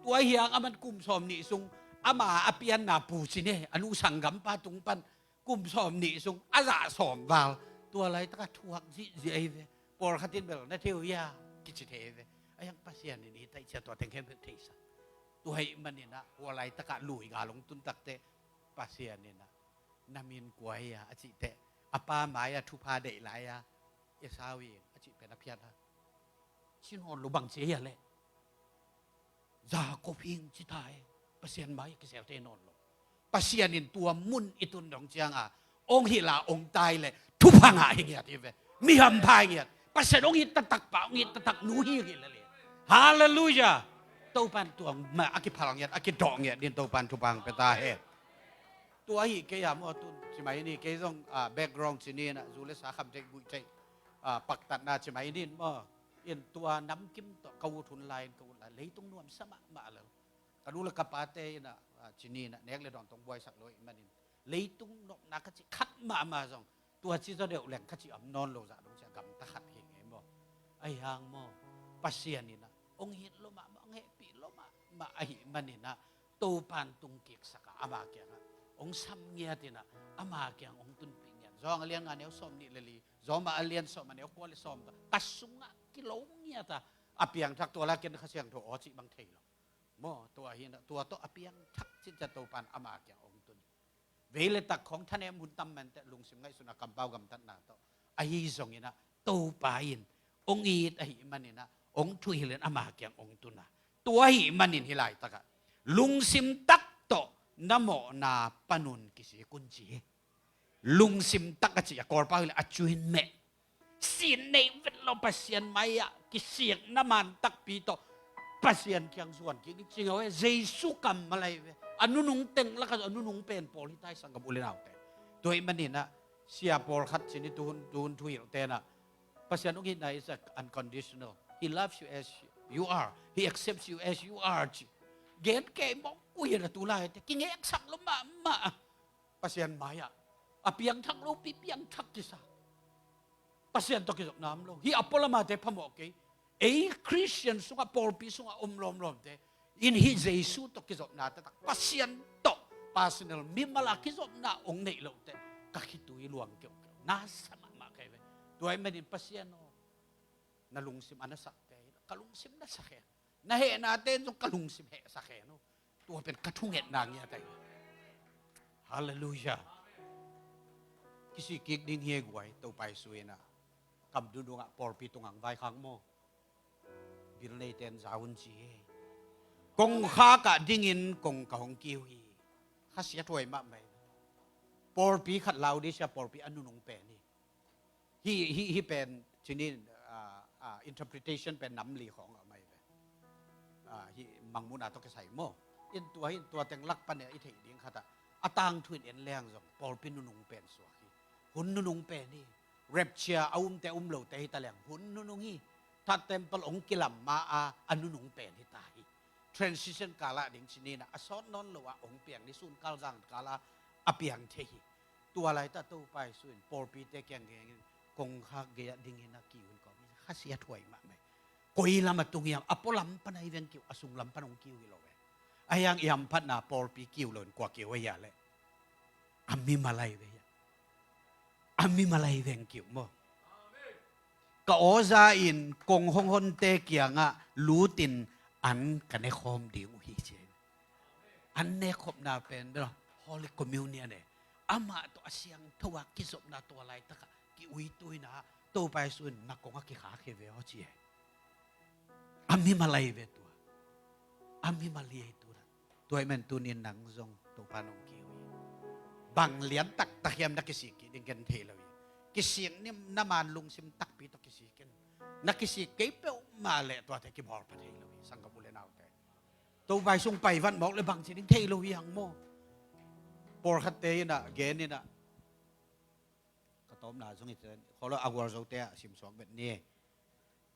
Tua hiang a man kum sawm nih sung ama a pianna pu ci ne, a nu sanggampa tung pan kum sawm nih sung a zah sawm val. Tua laitaka thuak zihziah hi ve. Pawlkhat in bel na thei uh hia kici thei hi ve. A hiang Pasian in i taihcia tua teng khempeuh theisa. Tua ahih maninah hua laitakah lui gal hong tun takteh Pasian inah na min kua hi a, a cihteh a pa mai-ah thupha deih lai-a Esau in a cih pen a phiat a, ci nawn lo bang ci hi a leh. Jakob hing ci ta e. Pasian mai kisel thei nawn lo. Pasian in tua mun i tun dong cianga hong hilh a hong tai leh thupha ngah hi ngiat hi ve. Mi hampha hi ngiat. Pasian hong it taktak pa, hong it taktak nu hi hi leh le. Halleluiah. Topan tua mah a kiphal ngiat, a kidawh ngiat din Topan thupha hong pia ta hen. Tua hi kei a maw tun ci mai ni, kei zong, ah, background ci ni na, zu le sa kham theih guih theih, ah, paktatna ci mai nin maw. In tua namkim tawh ka ut hun lai-in ka ut lai, leitung nuamsa mahmah lo. Ka nu le ka pate in a, a, ci ni na, nek le dawn tong buaisak lo ahih manin leitung nopna ka cih khat mahmah zong tua ci zaw deuh leng ka cih om nawn lo zah dong cia gamta khat hi ngei maw. Ahi hang maw, Pasian in a hong it lo mahmah, hong hehpih lo mahmah ahih manin a Topan tung kiksak a ama kiangah hong sam ngiat in a ama kiang hong tunpih ngiat. Zawng a lian nga neu sawm nih le li, Zawma a lian sawm a neu kua le sawm tawh ka sungah kilo ngiat a a piangthak tua la ken Kha Siangtho aw cih bang thei lo. Maw, tua hi na, tua tawh a piangthak cin cia Topan ama kiang hong tun hi. Vei le tak khawng thanem hun tam manteh lungsim ngaihsun a kampau gamtatna tawh. Ahi zongin a Topa in hong it ahih manin a hong thuhilh in ama kiang hong tun a. Tua ahih manin hih laitakah lungsim tak tawh na mawhna panun kisik un ci hi. Lungsim tak a cih a Kawlpau hileh a cuin meh. Sin neih vet lo Pasian mai-ah kisikna man takpi tawh Pasian kiang zuan kik ding ci ngau e. Jesu kammal ahi ve. A nunung teng lakah a nunung pen pawl hi tai sanggam u le naute. Tua ahih manin a sia pawlkhat cin hi tuhun, tuhun thuhilhte na Pasian hong itna is a unconditional. He loves you as you are. He accepts you as you are. Gen kei mawk uh hi na tu laite kingeksak lo mahmah. Pasian mai-ah a piangthak lopi piangthak kisa. Pasian tawh kizopna om lo. Hih a pualamate phamawh kei. Ei Khristian sungah pawlpi sungah om lawmlawmte in hih Jesu tawh kizopna taktak Pasian tawh personal mimal a kizopna hong neih lohteh ka khitui luang keuhkeuh. Na sa mahmah kei ve. Tua ahih manin Pasian aw, na lungsim a na sakte in ka lungsim na sa khen. Na hehnate in zong ka lungsim hehsa khen uh. Tua pen ka thungetna ngiat ahi. Halleluiah. Kisik kik ding hi e guai, Topa Jesu in a kam dungdungah pawlpi tungah hong vaikhak maw. Bil neite in za un ci hi. Kongkhak ah dingin kong ka hong kiu hi. Kha siathuai mahmah hi. Pawlpi khat Laodicea pawlpi a nunung pen hi. Hih, hih, hih pen cinin, ah, ah, interpretation pen nam li khawng a om ahi ve. Ah, hih Mangmuhna tawh kisai maw. In tua hi, in tua teng lak pan e i theih ding khat ah a tangthu in en leng zong pawlpi nunung pen suak hi. Hun nunung pen hi. Rapture a umte a um lote hi ta leng hun nunung hi. Third temple hong kilam ma a a nunung pen hi ta hi. Transition kal ah ding cinin a sawt nawn lo ah hong piang ni, sunkal zangkal ah a piang thei hi. Tua laitak Topa Jesu in pawlpite kiang gengin kongkhak gei-ah dingin a kiu in kawm hi. Kha siathuai mahmah hi. Koi lam a tung hiam, a pualam pan ahi veng kiu, a sunglam pan hong kiu hi lo ve. Ahi hang i hamphatna pawlpi kiu lo in kua kiu ahi a leh. A mimal ahi ve hiam. A mimal ahi veng kiu maw. Ka awza in kong hong honte kiangah lutin an ka nekhawm ding uh hi ci. An nekhopna pen bel Holy Communion e. Amah tawh a siangtho a kizopna tua laitakah ki-uituina Topa Jesu in na kong a kikhak hi ve aw ci e. A mimal ahi ve tua. A mimal hi ei tu dan. Tua ahih manin tuni-in nang zong Topa nong kiu hi. Bang lian taktak hiam na kisik kik ding ken thei lo hi. Kisik nim na man lungsim takpi tawh kisik in. Na kisik kei peuhmah leh tuate kibawl pha thei lo hi. Sanggam u le naute, Topa ii sung pai vat mawk le bang ci ding thei lo hi hang maw. Pawlkhatte in ah gen in ah, ka tawpna zong hi ten, kholo a gualzote ah simsuak bet ni.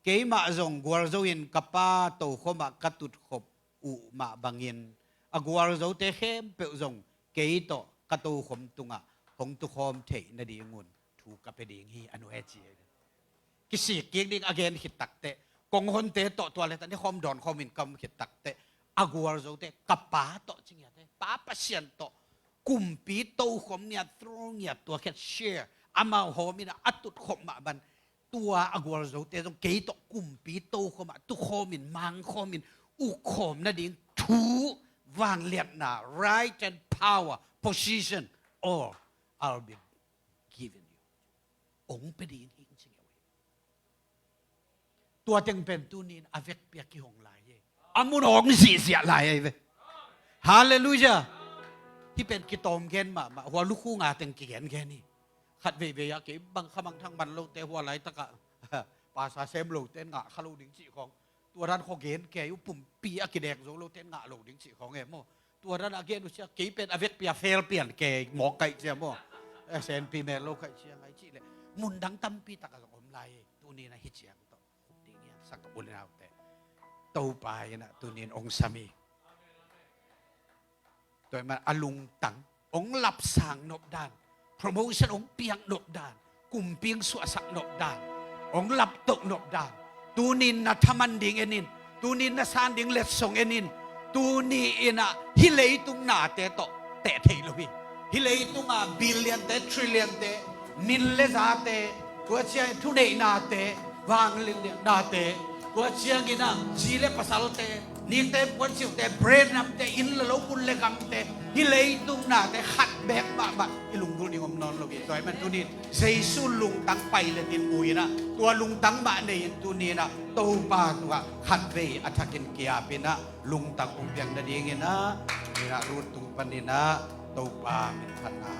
Keimah zong gualzo in ka pa tokhom ah ka tutkhop uh mah bangin a gualzote khempeuh zong kei tawh ka tokhom tungah hong tukhawm theih nadingun thu ka pia ding hi, a nu e ci. Kisik kik ding a gen khit takteh, kong honte tawh tua le ta ni khawm dawn khawmin ka om khit takteh, a gualzote, ka pa tawh ci ngiat e, Pa Pasian tawh kumpi tokhom ngiat, throne ngiat, tua khiat share, amau hawm in ah a tutkhop mah bang, tua a gualzote zong kei tawh kumpi tokhom ah tukhawmin, mangkhawmin, ukkhawm nading thu, vangliatna, right and power, position, all I'll be given you. Ong pia ding hi, ci ngiat uh hi. Tua teng pen tuni-in a vekpi-a kihong lai hi. A mun hong zihziah lai ahi ve. Halleluiah. Hih pen kitawm gen mahmah, hua lukhu nga teng kigengen hi. Khat veivei ah kei bang khamangthang man lote hua laitakah pasa sem lote ngah kha lo ding cih khawng, tua dan khaw gen kei uh, pumpi a kidek zo lote ngah lo ding cih khawng e maw. Tua dan a gen uh cia kei pen a vekpi-a fel pian kei mawk kaih cia maw. Eh, senpi mel lo kaih cia ngai cih leh mundang tampi takah zong om lai hi. Tuni-in ah hih ciang tawh khup ding hi hang, sanggam u le naute. Topa in ah tuni-in ong sam hi. Tua ahih manin a lungtang, ong lapsang nop dan, promotion ong piak nop dan, kumpi ong suahsak nop dan, ong laptoh nop dan, tuni-in na thaman ding en in, tuni-in na san ding letsong en in. Tuni-in ah hih leitung nate tawh teh thei lo hi. Hih leitung a billion-te, trillion-te, min le zate, tua ciangin thuneihnate, vangliatnate, tua ciangin ah zi le pasalte, nikte puansilhte, brand namte, inn le lo, mun le gamte, hih leitung nate khat beek mahmah i lunggulh ding om nawn lo hi. Tua ahih manin tuni-in Jesu lungtang pailet in mu in ah, tua lungtang mah nei in tuni-in ah Topa tungah khatvei a thakin ki-ap in ah, lungtang ong piang nadingin ah, tuni-in ah Ruth tung panin ah Topa minthanna